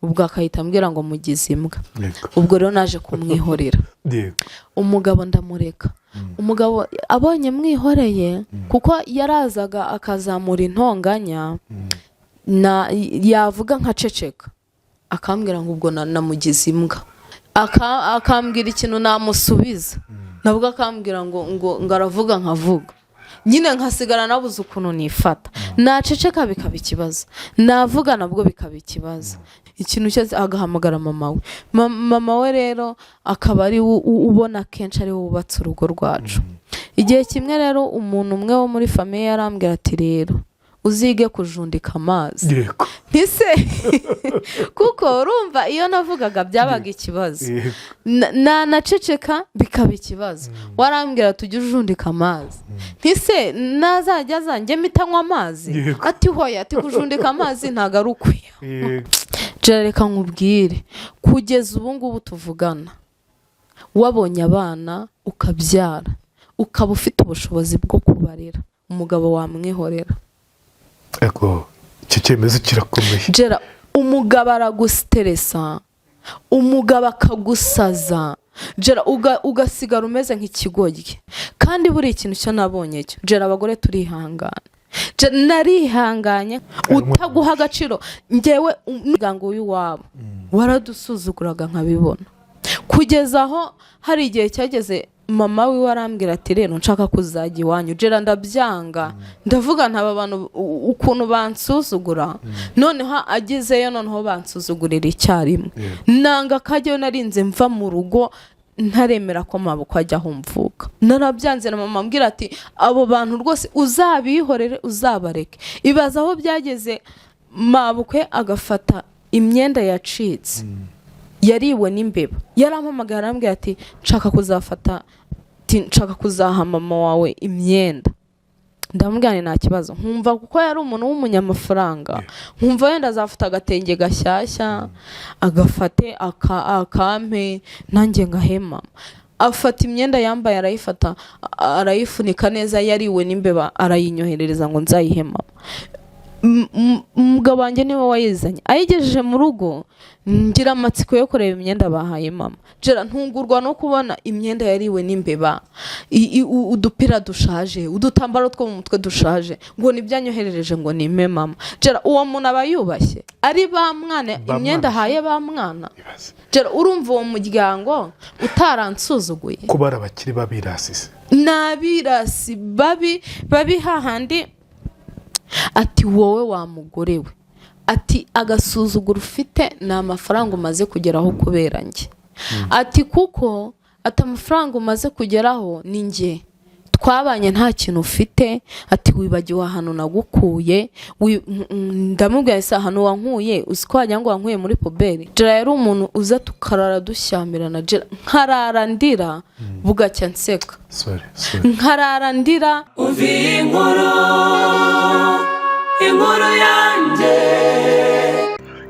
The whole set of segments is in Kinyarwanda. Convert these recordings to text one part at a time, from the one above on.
Ubwo akahita ambwira ngo mugize imbwa. Ubwo rero naje kumwihorera. Umugabo ndamureka. Umugabo abonye mwihoreye, kuko yarazaga akazamura intonganya, na yavuga nkaceceka, akambwira ngo ubwo namugize imbwa. Akambwira ikintu namusubiza, nabwo akambwira ngo aravuga nkavuga nyine, nkasigara nabuze ukuntu nifata. Naceceka bikaba ikibazo, navuga nabwo bikaba ikibazo. Ikintu cyose agahamagara mama we. Mama we rero akaba ari we ubona kenshi ari we wubatse urugo rwacu. Igihe kimwe rero umuntu umwe wo muri famille yarambwira ati: "Rero uzige kujundika amazi." Ntise kuko urumva iyo navugaga byabaga ikibazo. Nanaceceka bikaba ikibazo. Warambwira tujye ujundika amazi. Ntise nazajya aza njye mpita nywa amazi? Ati: "Hoya." Ati: "Kujundika amazi ntabwo ari ukwiye." Jera, reka nkubwire, kugeza ubu ngubu tuvugana, wabonye abana, ukabyara, ukaba ufite ubushobozi bwo kubarera, umugabo wamwihorera. Ego, icyo cyemezo kirakomeye. Jera, umugabo aragustressa, umugabo akagusaza. Jera, ugasigara umeze nk'ikigoryi. Kandi buriya ikintu cyo nabonye cyo, Jera, abagore turihangana. Jera, narihanganye. Utaguha agaciro, ngewe umuryango w'iwabo waradusuzuguraga nkabibona, kugeza aho hari igihe cyageze mama wiwe arambwira ati: "Rero nshaka kuzajya iwanyu." Jera, ndabyanga, ndavuga ntaba bantu ukuntu bansuzugura, noneho agezeyo noneho bansuzugurira icyarimwe. Nanga kajyayo. Narinze mva mu rugo ntaremera ko mabukwe ajya aho mvuka, narabyanze. Na mama ambwira ati: "Abo bantu rwose uzabihorere, uzabareke." Ibaza aho byageze mabukwe agafata imyenda yacitse yariwe n'imbeba. Yarampamagaye arambwira ati: "Nshaka kuzafata," ati: "Nshaka kuzaha mama wawe imyenda." Ndamubwira nti: "Nta kibazo." Nkumva kuko yari umuntu w'umunyamafaranga, nkumva wenda azafata agatenge gashyashya agafate akampe nanjye ngahema. Afata imyenda yambaye, arayifata, arayifunika neza yariwe n'imbeba, arayinyoherereza ngo nzayihe mama. Umugabo wanjye niwe wayizanye, ayigejeje mu rugo ngira amatsiko yo kureba imyenda bahaye mama. Jera, ntungurwa no kubona imyenda yariwe n'imbeba, udupira dushaje, udutambaro two mu mutwe dushaje, ngo nibyanyoherereje ngo nime mama. Jera, uwo muntu aba yubashye ari ba mwana Ba imyenda mwana. ahaye ba mwana. Ibaze. Jera, urumva uwo muryango utaransuzuguye? Ko bari abakire babirasise. Ni abirasi babi babi. Hahandi ati: "Wowe wa mugore we," ati, "agasuzuguro ufite ni amafaranga umaze kugeraho kubera njye." Ati: "Kuko," ati, "amafaranga umaze kugeraho ni njye twabanye nta kintu ufite." Ati: "Wibagiwe ahantu nagukuye." Ndamubwira: "Ese ahantu wankuye, uzi ko wagira ngo wankuye muri poubelle?" Jera, yari umuntu uza tukarara dushyamirana. Jera, nkarara ndira, bugacya nseka. Sorry, sorry. Nkarara ndira. Umva iyi nkuru, inkuru yanjye.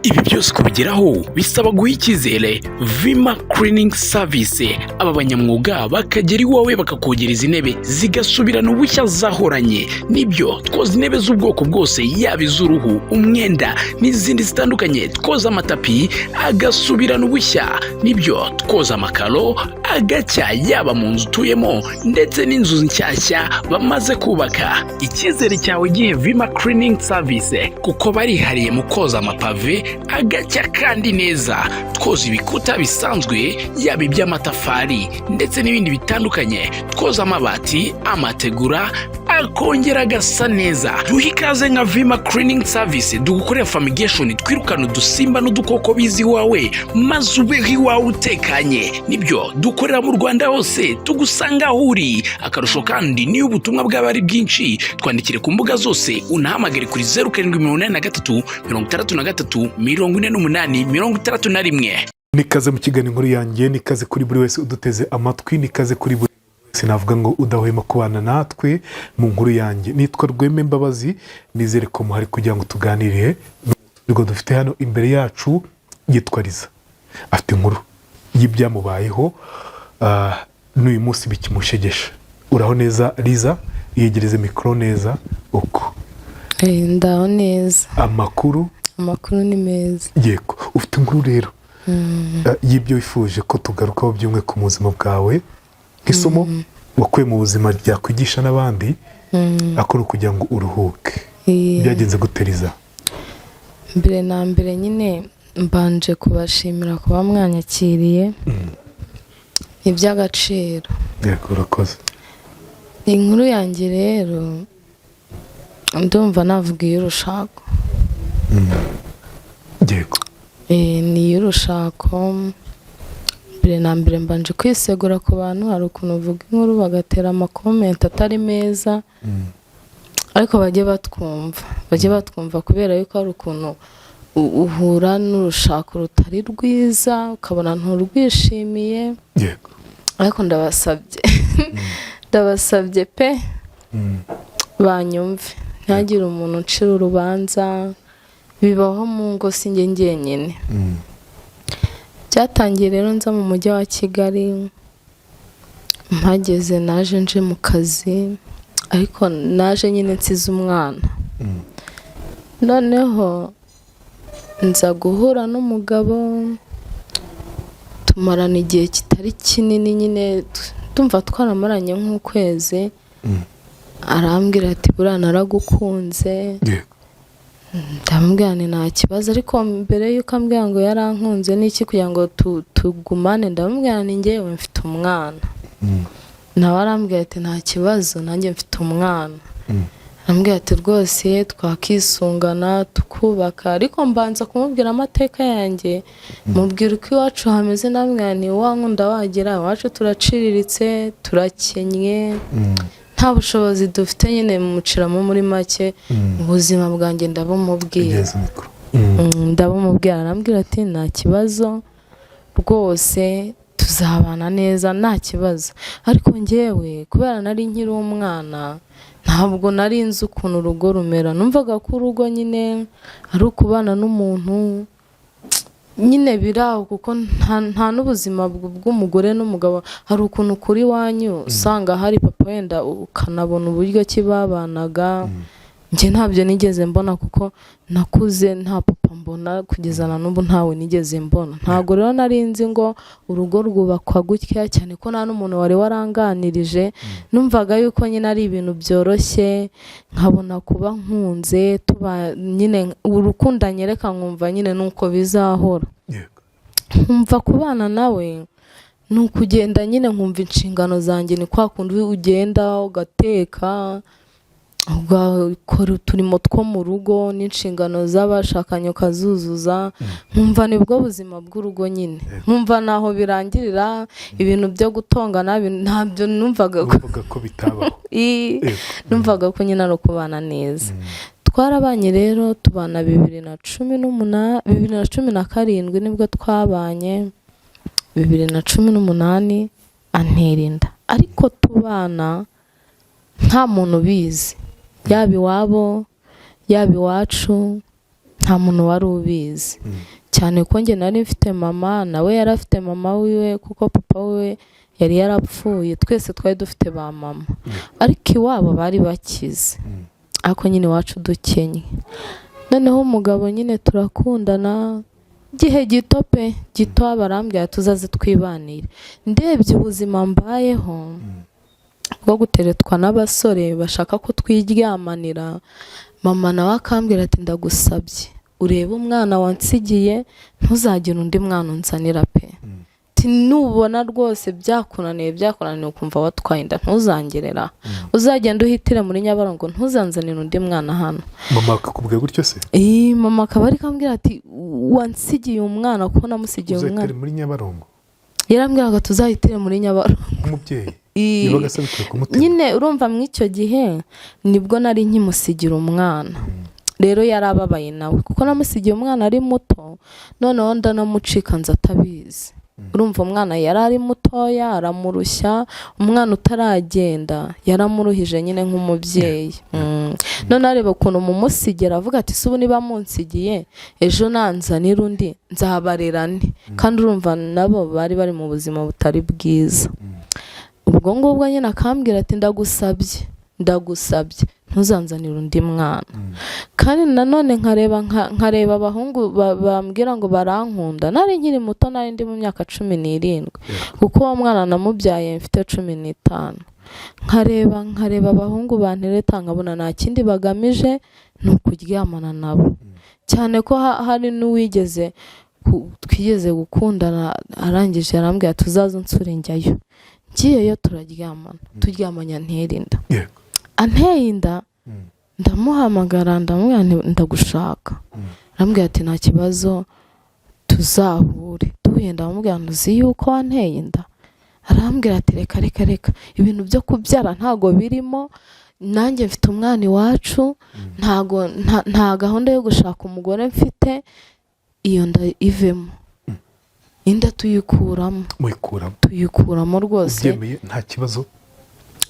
Ibi byose kubigeraho bisaba guha icyizere Vima Cleaning Service. Aba banyamwuga bakagera iwawe bakakogereza intebe zigasubirana ubushya zahoranye. Nibyo, twoza intebe z'ubwoko bwose, yaba iz'uruhu, umwenda n'izindi zitandukanye. Twoza amatapi agasubirana ubushya. Nibyo, twoza amakaro agacya, yaba mu nzu utuyemo ndetse n'inzu nshyashya bamaze kubaka. Icyizere cyawe gihe Vima Cleaning Service, kuko barihariye mu koza amapave agacya kandi neza. Twoza ibikuta bisanzwe, yaba iby'amatafari ndetse n'ibindi bitandukanye. Twoza amabati, amategura, akongera agasa neza. Duha ikaze nka Vima Cleaning Service, dugukorera fumigation, twirukana udusimba n'udukoko biza iwawe, maze ubeho iwawe utekanye. Nibyo, dukorera mu Rwanda hose, tugusanga aho uri. Akarusho kandi, niyo ubutumwa bwaba ari bwinshi, twandikire ku mbuga zose, unahamagare kuri 0783634861. Nikaze mu kiganiro Inkuru Yanjye. Nikaze kuri buri wese uduteze amatwi, nikaze kuri buri wese navuga ngo udahwema kubana natwe mu Nkuru Yanjye. Nitwa Rweme Mbabazi. Nizere ko muhari kugira ngo tuganire n'urwo dufite hano imbere yacu. Yitwa Liza, afite inkuru y'ibyamubayeho, n'uyu munsi bikimushegesha. Uraho neza, Liza? Yegereze mikoro neza uko. Ndaho neza. Amakuru? Amakuru ni meza. Yego, ufite inkuru rero y'ibyo wifuje ko tugarukaho by'umwe ku buzima bwawe nk'isomo wakuye mu buzima ryakwigisha n'abandi, ariko ni ukugira ngo uruhuke. Byagenze gute, Liza? Mbere na mbere nyine mbanje kubashimira kuba mwanyakiriye, ni iby'agaciro. Yego, urakoze. Inkuru yanjye rero ndumva navuga iy'urushako. Yego. Ni iy'urushako. Mbere na mbere mbanje kwisegura ku bantu. Hari ukuntu uvuga inkuru bagatera ama comment atari meza, ariko bajye batwumva, bajye batwumva, kubera yuko hari ukuntu uhura n'urushako rutari rwiza ukabona nturwishimiye. Ariko ndabasabye, ndabasabye pe, banyumve, ntihagire umuntu ucira urubanza. Bibaho mu ngo, si njye njyenyine. Byatangiye rero nza mu mujyi wa Kigali. Mpageze naje nje mu kazi, ariko naje nyine nsize umwana. Noneho nza guhura n'umugabo, tumarana igihe kitari kinini nyine, ndumva twaramaranye nk'ukwezi. Arambwira ati: "Buriya naragukunze." Ndamubwira nti: "Nta kibazo." Ariko mbere y'uko ambwira ngo yarankunze n'iki kugira ngo tugumane, ndamubwira nti: "Njyewe mfite umwana." Nawe arambwira ati: "Nta kibazo, nanjye mfite umwana." Arambwira ati: "Rwose twakisungana tukubaka." Ariko mbanza kumubwira amateka yanjye, mubwira uko iwacu hameze. Ndamubwira nti: "Wankunda wagera iwacu, turaciriritse, turakennye, nta bushobozi dufite." Nyine muciramo muri make ubuzima bwanjye, ndabumubwira. Igeze mikoro. Ndabumubwira, arambwira ati: "Nta kibazo rwose, tuzabana neza, nta kibazo." Ariko njyewe kubera nari nkiri umwana, ntabwo nari nzi ukuntu urugo rumera. Numvaga ko urugo nyine ari ukubana n'umuntu nyine biri aho, kuko nta n'ubuzima bw'umugore n'umugabo. Hari ukuntu kuri iwanyu usanga hari papa, wenda ukanabona uburyo ki babanaga. Njye ntabyo nigeze mbona, kuko nakuze nta papa mbona, kugeza na n'ubu ntawe nigeze mbona. Ntabwo rero nari nzi ngo urugo rwubakwa gutya, cyane ko nta n'umuntu wari waranganirije. Numvaga yuko nyine ari ibintu byoroshye, nkabona kuba nkunze, tuba nyine urukundo anyereka, nkumva nyine nuko bizahora. Nkumva kubana nawe ni ukugenda nyine nkumva inshingano zanjye ni kwa kundi ugenda ugateka, ugakora uturimo two mu rugo, n'inshingano z'abashakanye ukazuzuza. Nkumva nibwo buzima bw'urugo nyine, nkumva naho birangirira. Ibintu byo gutongana ntabyo numvaga ko Numvaga ko bitabaho. Numvaga ko nyine ari ukubana neza. Twarabanye rero, tubana 2018, 2017 nibwo twabanye. 2018 antera inda, ariko tubana nta muntu ubizi, yaba iwabo yaba iwacu, nta muntu wari ubizi, cyane ko njye nari mfite mama, nawe yari afite mama wiwe, kuko papa we yari yarapfuye. Twese twari dufite ba mama, ariko iwabo bari bakize, ariko nyine iwacu dukenye. Noneho umugabo nyine turakundana igihe gito pe, gito, barambwira tuzaze twibanire. Ndebye ubuzima mbayeho bwo guteretwa n'abasore bashaka ko twiryamanira, mama nawe akambwira ati: "Ndagusabye urebe umwana wansigiye, ntuzagire undi mwana unzanira pe." Ati: "Nubona rwose byakunaniye, byakunaniye, ukumva watwaye inda, ntuzangerera, uzagenda uhitire muri Nyabarongo, ntuzanzanire undi mwana hano." Mama akakubwira gutyo se? Mama akaba ari kambwira ati: "Wansigiye umwana," kuko namusigiye umwana. Uzahitere muri Nyabarongo? Yarambwiraga tuzahitire muri Nyabarongo. Nk'umubyeyi yabaga asaba ku mutima. Nyine urumva muri icyo gihe nibwo nari nkimusigira umwana. Rero yari ababaye nawe, kuko namusigiye umwana ari muto, noneho ndanamucika nza atabizi. Urumva umwana yari ari mutoya, aramurushya. Umwana utaragenda yaramuruhije nyine nk'umubyeyi. None areba ukuntu mumusigira, avuga ati: "Se ubu niba munsigiye, ejo nanzanira undi nzabarera nte?" Kandi urumva nabo bari bari mu buzima butari bwiza. Ubwo ngubwo nyine akambwira ati: "Ndagusabye." Ndagusabye, ntuzanzanire undi mwana. Kandi nanone nkareba abahungu bambwira ngo barankunda. Nari nkiri muto, nari ndi mu myaka 17, kuko uwo mwana namubyaye mfite 15. Nkareba abahungu bantereta, nkabona nta kindi bagamije, ni ukuryamana nabo. Cyane ko hari n'uwigeze twigeze gukundana, arangije arambwira ati: "Uzaze unsure." Njyayo, ngiyeyo turaryamana, turyamanya antera inda. Anteye inda, ndamuhamagara, ndamubwira nti: "Ndagushaka." Arambwira ati: "Nta kibazo, tuzahure." Duhuye ndamubwira ngo: "Uzi yuko wanteye inda?" Arambwira ati: "Reka, reka, reka, ibintu byo kubyara ntago birimo. Nanjye mfite umwana iwacu, ntago nta gahunda yo gushaka umugore mfite. Iyo nda ivemo." Inda tuyikuramo. Muyikuramo? Tuyikuramo rwose. Ubyemeye, nta kibazo?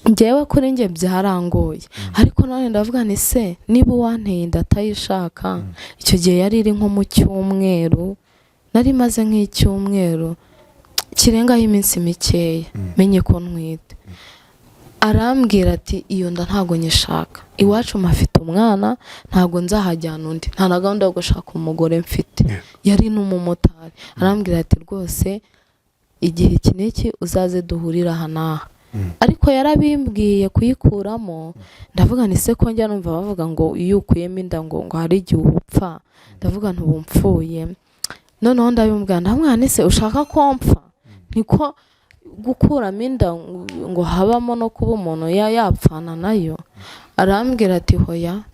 Njyewe kuri njye byarangoye, ariko none ndavuga ni se niba uwanteye inda atayishaka. Icyo gihe yari iri nko mu cyumweru, nari maze nk'icyumweru kirengaho iminsi mikeya menye ko ntwite. Arambwira ati: "Iyo nda ntabwo nyishaka, iwacu mpafite umwana, ntabwo nzahajyana undi, nta na gahunda yo gushaka umugore mfite." Yari n'umumotari. Arambwira ati: "Rwose igihe iki n'iki uzaze duhurire aha n'aha." Ariko yarabimbwiye kuyikuramo. Ndavuga ni se ko njya numva bavuga ngo iyo ukuyemo inda ngo hari igihe upfa? Ndavuga nti: "Ubu mpfuye noneho." Ndabimubwira, ndamubwira ni se ushaka ko mpfa? Niko gukuramo inda ngo habamo no kuba umuntu yapfana nayo. Arambwira ati: "Hoya."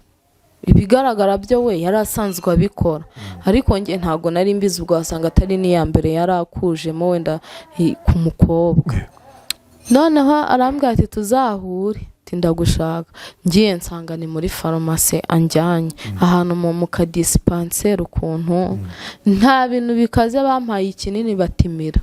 Ibigaragara byo we yari asanzwe abikora, ariko njye ntabwo nari mbizi. Ubwo wasanga atari n'iya mbere yari akujemo wenda ku mukobwa. Noneho arambwira ati: "Tuzahure," ati: "Ndagushaka." Ngiye nsanga ni muri farumasi, anjyanye ahantu mu kadisipanseri ukuntu, nta bintu bikaze, bampaye ikinini batimira,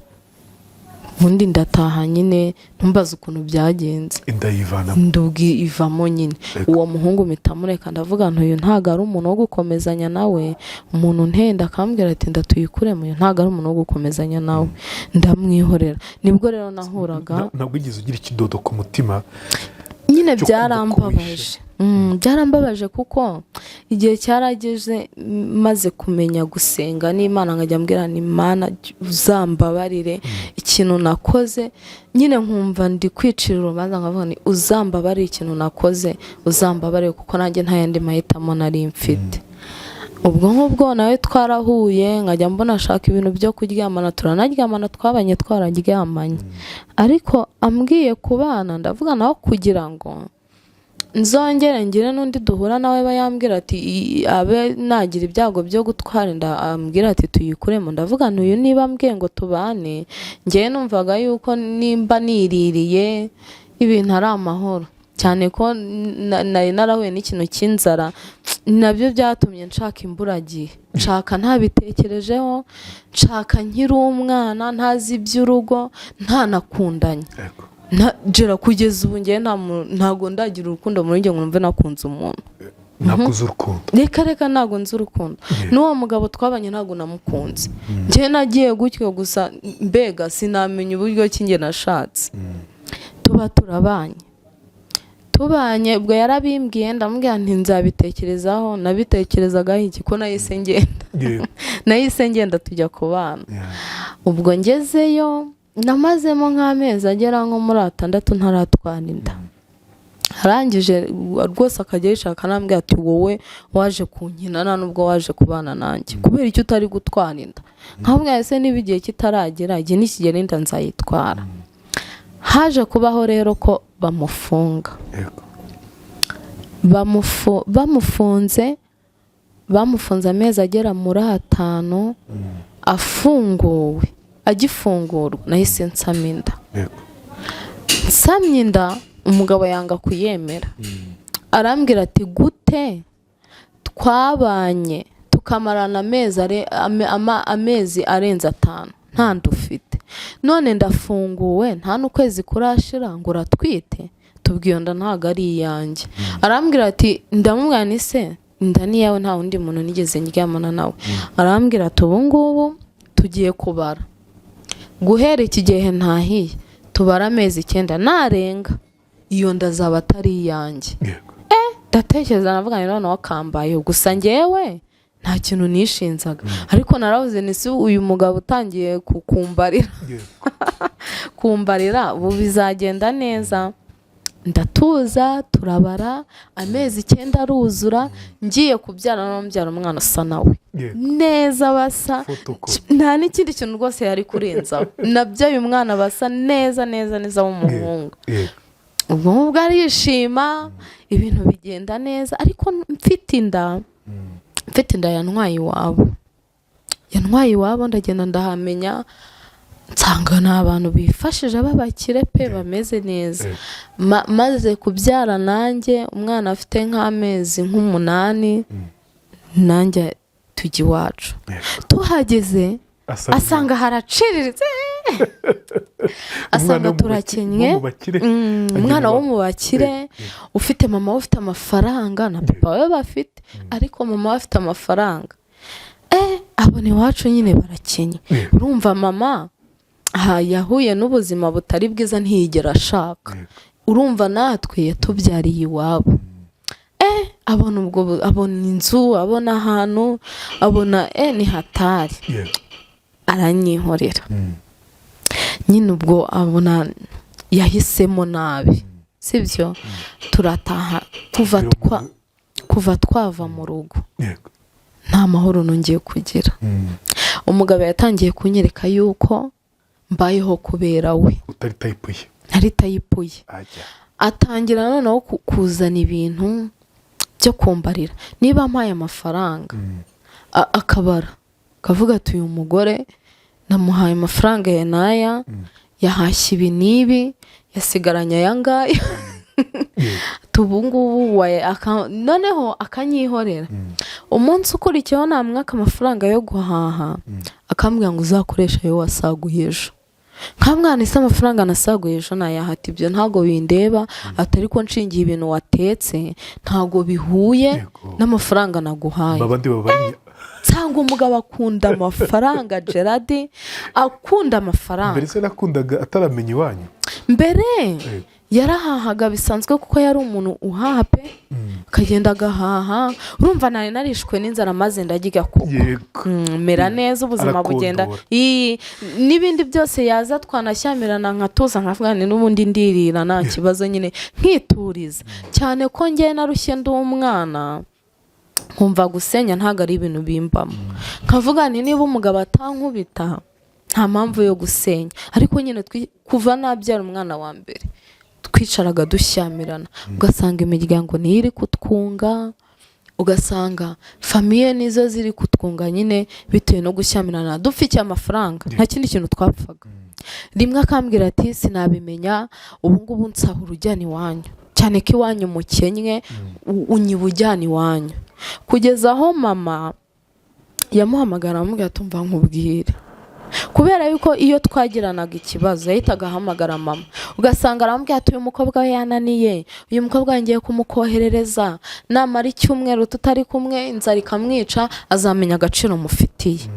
ubundi ndataha nyine. Ntumbaze ukuntu byagenze. Inda yivanamo? Ndubwi ivamo nyine. Uwo muhungu mpita mureka, ndavuga nti: "Uyu ntabwo ari umuntu wo gukomezanya nawe." Umuntu ntenda akambwira ati: "Ndatuyikuremo," uyu ntabwo ari umuntu wo gukomezanya nawe, ndamwihorera. Nibwo rero nahuraga Ntabwo wigeze ugira ikidodo ku mutima nyine? Cyo kumva ko Byarambabaje. Byarambabaje kuko igihe cyarageze maze kumenya gusenga n'Imana, nkajya mbwira ni Imana: "Uzambabarire ikintu nakoze." Nyine nkumva ndi kwicira urubanza, nkavuga ni: "Uzambabarire ikintu nakoze, uzambabarire," kuko nanjye nta yandi mahitamo nari mfite. Ubwo ngubwo nawe twarahuye, nkajya mbona ashaka ibintu byo kuryamana, turanaryamana, twabanye twararyamanye. Ariko ambwiye kubana, ndavuga nawe kugira ngo nzongere ngire n'undi duhura nawe aba yambwira ati abe nagira ibyago byo gutwara inda, ambwira ati: "Tuyikuremo." Ndavuga nti: "Uyu niba ambwiye ngo tubane," ngewe numvaga yuko nimba niririye ibintu ari amahoro, cyane ko nari narahuye n'ikintu cy'inzara, nabyo byatumye nshaka imburagihe, nshaka ntabitekerejeho, nshaka nkiri umwana, ntazi iby'urugo, ntanakundanye. Gera kugeza ubu ngewe ntabwo ndagira urukundo muri njye ngo numve nakunze umuntu. Ntabwo uzi urukundo? Reka reka, ntabwo nzi urukundo. N'uwo mugabo twabanye ntabwo namukunze. Njyewe nagiye gutyo gusa, mbega sinamenya uburyo ki njye nashatse, tuba turabanye. Tubanye, ubwo yarabimbwiye, ndamubwira nti: "Nzabitekerezaho." Nabitekerezagaho iki ko nahise ngenda? Nahise ngenda tujya kubana. Ubwo ngezeyo namazemo nk'amezi agera nko muri 6 ntaratwara inda. Arangije rwose akajya yishaka, anambwira ati: "Wowe waje kunkina, nta nubwo waje kubana nanjye, kubera icyo utari gutwara inda?" Nkamubwira: "Ese niba igihe kitaragera, igihe nikigera inda nzayitwara." Haje kubaho rero ko bamufunga. Bamufunze amezi agera muri 5. Afunguwe, agifungurwa nahise nsama inda. Nsamye inda, umugabo yanga kuyemera. Arambwira ati: "Gute twabanye tukamarana amezi arenze 5 nta nda ufite, none ndafunguwe nta n'ukwezi kurashira ngo uratwite? Tubwiye iyo nda ntabwo ari iyanjye." Arambwira ati, ndamubwira ni se inda ni iyawe, nta wundi muntu nigeze ndyamana nawe. Arambwira ati: "Ubu ngubu tugiye kubara guhera iki gihe ntahiye, tubara amezi 9 narenga." Iyo nda azaba atari iyanjye. Ndatekereza, navuga ngo noneho kambayeho. Gusa ngewe nta kintu nishinzaga, ariko naravuze ni si uyu mugabo utangiye kukumbarira, kumbarira ubu bizagenda neza. Ndatuza, turabara, amezi 9 aruzura, ngiye kubyara, noneho mbyara umwana usa nawe neza, basa. Photocopy. Nta n'ikindi kintu rwose yari kurenzaho. Nabyo uyu mwana basa neza neza neza w'umuhungu. Ubwo ngubwo arishima, ibintu bigenda neza. Ariko mfite inda yantwaye iwabo, yantwaye iwabo, ndagenda ndahamenya, nsanga ni abantu bifashije b'abakire pe, bameze neza. Maze kubyara nanjye umwana afite nk'amezi nk'umunani, nanjye tujya iwacu. Tuhageze asanga haraciriritse, asanga turakennye. Wo mu bakire. Umwana wo mu bakire ufite mama we ufite amafaranga na papa we bafite, ariko mama we afite amafaranga, abona iwacu nyine barakenye. Urumva mama aha yahuye n'ubuzima butari bwiza, ntiyigera ashaka. Urumva natwe yatubyariye iwabo, abona ubwo abona inzu, abona ahantu, abona ni hatari. Aranyihorera. Nyine ubwo abona yahisemo nabi, sibyo? Turataha. Kuva twava mu rugo nta mahoro nongeye kugira. Umugabo yatangiye kunyereka yuko mbayeho kubera we. Utari type ye. Ntari type ye. Ajya. Atangira noneho kuzana ibintu byo kumbarira. Niba mpaye amafaranga, akabara akavuga ati: "Uyu mugore namuhaye amafaranga ya n'aya, yahashye ibi n'ibi, yasigaranye aya ngaya." Ubu ngubu noneho akanyihorera. Umunsi ukurikiyeho namwaka amafaranga yo guhaha, akambwira ngo: "Uzakoresha ayo wasaguye ejo." Nka mwana, ese amafaranga nasaguye ejo nayahata? "Ibyo ntabwo bindeba," atari ko nshingiye ibintu watetse ntabwo bihuye n'amafaranga naguhaye. Babandi babari. Nsanga umugabo akunda amafaranga, Gerard, akunda amafaranga. Mbere se nakundaga ataramenya iwanyu? Mbere yarahahaga bisanzwe, kuko yari umuntu uhaha pe, akagenda agahaha. Urumva nari narishwe n'inzara, maze ndarya koko. Mera neza, ubuzima bugenda. Arakondora. N'ibindi byose yaza twanashyamirana nkatuza, nkavuga nti n'ubundi ndirira, nta kibazo nyine, nkituriza, cyane ko njye narushye ndi umwana, nkumva gusenya ntabwo ari ibintu bimbamo, nkavuga nti niba umugabo atankubita nta mpamvu yo gusenya. Ariko nyine kuva nabyara umwana wa mbere twicaraga dushyamirana, ugasanga imiryango niyo iri kutwunga, ugasanga famille nizo ziri kutwunga nyine bitewe no gushyamirana dufitiye amafaranga, nta kindi kintu twapfaga. Rimwe akambwira ati: "Sinabimenya, ubu ngubu nsahura ujyana iwanyu, cyane ko iwanyu mukennye, unyiba ujyana iwanyu." Kugeza aho mama yamuhamagara amubwira ati: "Umva nkubwire." Kubera yuko iyo twagiranaga ikibazo yahitaga ahamagara mama, ugasanga aramubwira ati: "Uyu mukobwa we yananiye, uyu mukobwa we ngiye kumukoherereza, namara icyumweru tutari kumwe inzara ikamwica azamenya agaciro mufitiye."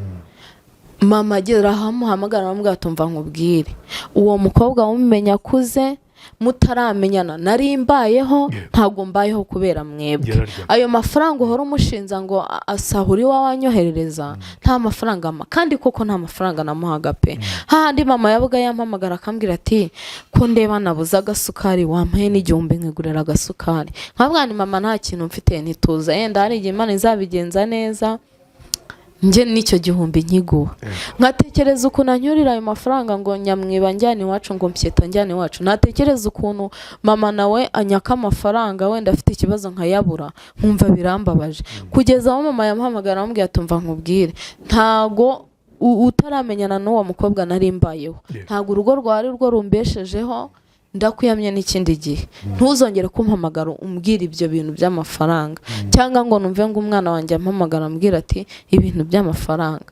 Mama agera aho amuhamagara aramubwira ati: "Umva nkubwire, uwo mukobwa wamumenya akuze, mutaramenyana nari mbayeho, ntabwo mbayeho kubera mwebwe." Yararya. "Ayo mafaranga uhora umushinza ngo asahura iwawe anyoherereza, nta mafaranga ampa." Kandi koko nta mafaranga namuhaga pe. Hahandi mama yabaga yampamagara akambwira ati: "Ko ndeba nabuze agasukari, wampaye n'igihumbi nkigurira agasukari?" Nkabwa ni: "Mama, nta kintu mfite." Ntituza, yenda hari igihe Imana izabigenza neza njye n'icyo gihumbi nkiguha. Nkatekereza ukuntu anyurira ayo mafaranga ngo nyamwiba njyana iwacu, ngo mpyeta njyana iwacu. Natekereza ukuntu mama nawe anyaka amafaranga wenda afite ikibazo nkayabura, nkumva birambabaje. Kugeza aho mama yamuhamagara aramubwira ati: "Umva nkubwire, ntago utaramenyana n'uwo mukobwa nari mbayeho, ntago urugo rwawe rwo rumbeshejeho. Ndakwiyamye, n'ikindi gihe ntuzongere kumpamagara umbwira ibyo bintu by'amafaranga, cyangwa ngo numve ngo umwana wanjye ampamagara ambwira ati ibintu by'amafaranga.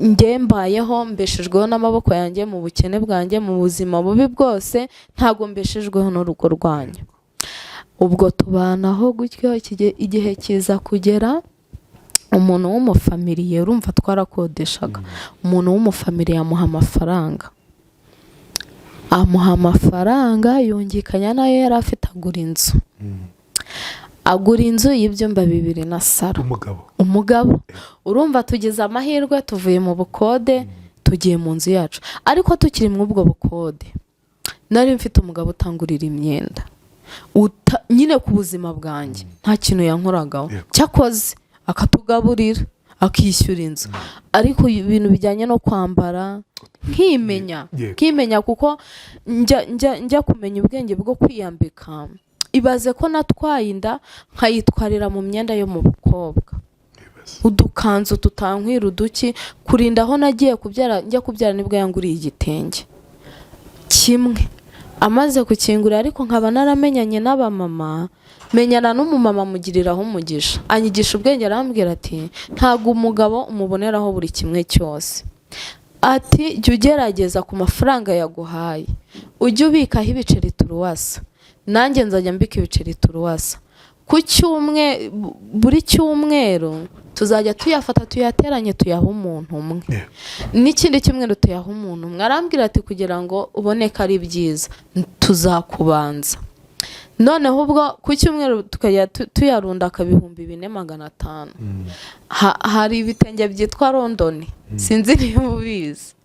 Njye mbayeho, mbeshejweho n'amaboko yanjye mu bukene bwanjye, mu buzima bubi bwose, ntabwo mbeshejweho n'urugo rwanyu." Ubwo tubanaho gutyo, igihe kiza kugera umuntu w'umufamiliye, urumva twarakodeshaga, umuntu w'umufamiliye amuha amafaranga. Amuha amafaranga, yungikanya nayo yari afite, agura inzu, agura inzu y'ibyumba bibiri na saro. Umugabo? Umugabo. Urumva tugize amahirwe, tuvuye mu bukode, tugiye mu nzu yacu. Ariko tukiri muri ubwo bukode, nari mfite umugabo utangurira imyenda. Nyine ku buzima bwanjye nta kintu yankoragaho. Cyakoze akatugaburira, akishyura inzu, ariko ibintu bijyanye no kwambara nkimenya, nkimenya, kuko njya kumenya ubwenge bwo kwiyambika. Ibaze ko natwaye inda nkayitwarira mu myenda yo mu bukobwa, udukanzu tutankwira, uduki, kurinda aho nagiye kubyara. Njya kubyara nibwo yanguriye igitenge kimwe. Amaze gukingura, ariko nkaba naramenyanye n'abamama, menyana n'umumama mugiriraho umugisha, anyigisha ubwenge. Arambwira ati: "Ntabwo umugabo umuboneraho buri kimwe cyose." Ati: "Jya ugerageza ku mafaranga yaguhaye ujye ubikaho ibiceri turuwasa, nanjye nzajya mbika ibiceri turuwasa ku cyumwe, buri cyumweru tuzajya tuyafata tuyateranye, tuyahe umuntu umwe, n'ikindi cyumweru tuyaha umuntu umwe." Arambwira ati: "Kugira ngo ubone ko ari byiza, tuzakubanza noneho ubwo ku cyumweru tukajya tuyarunda akaba 4500." Hari ibitenge byitwa Londoni, sinzi niba ubizi.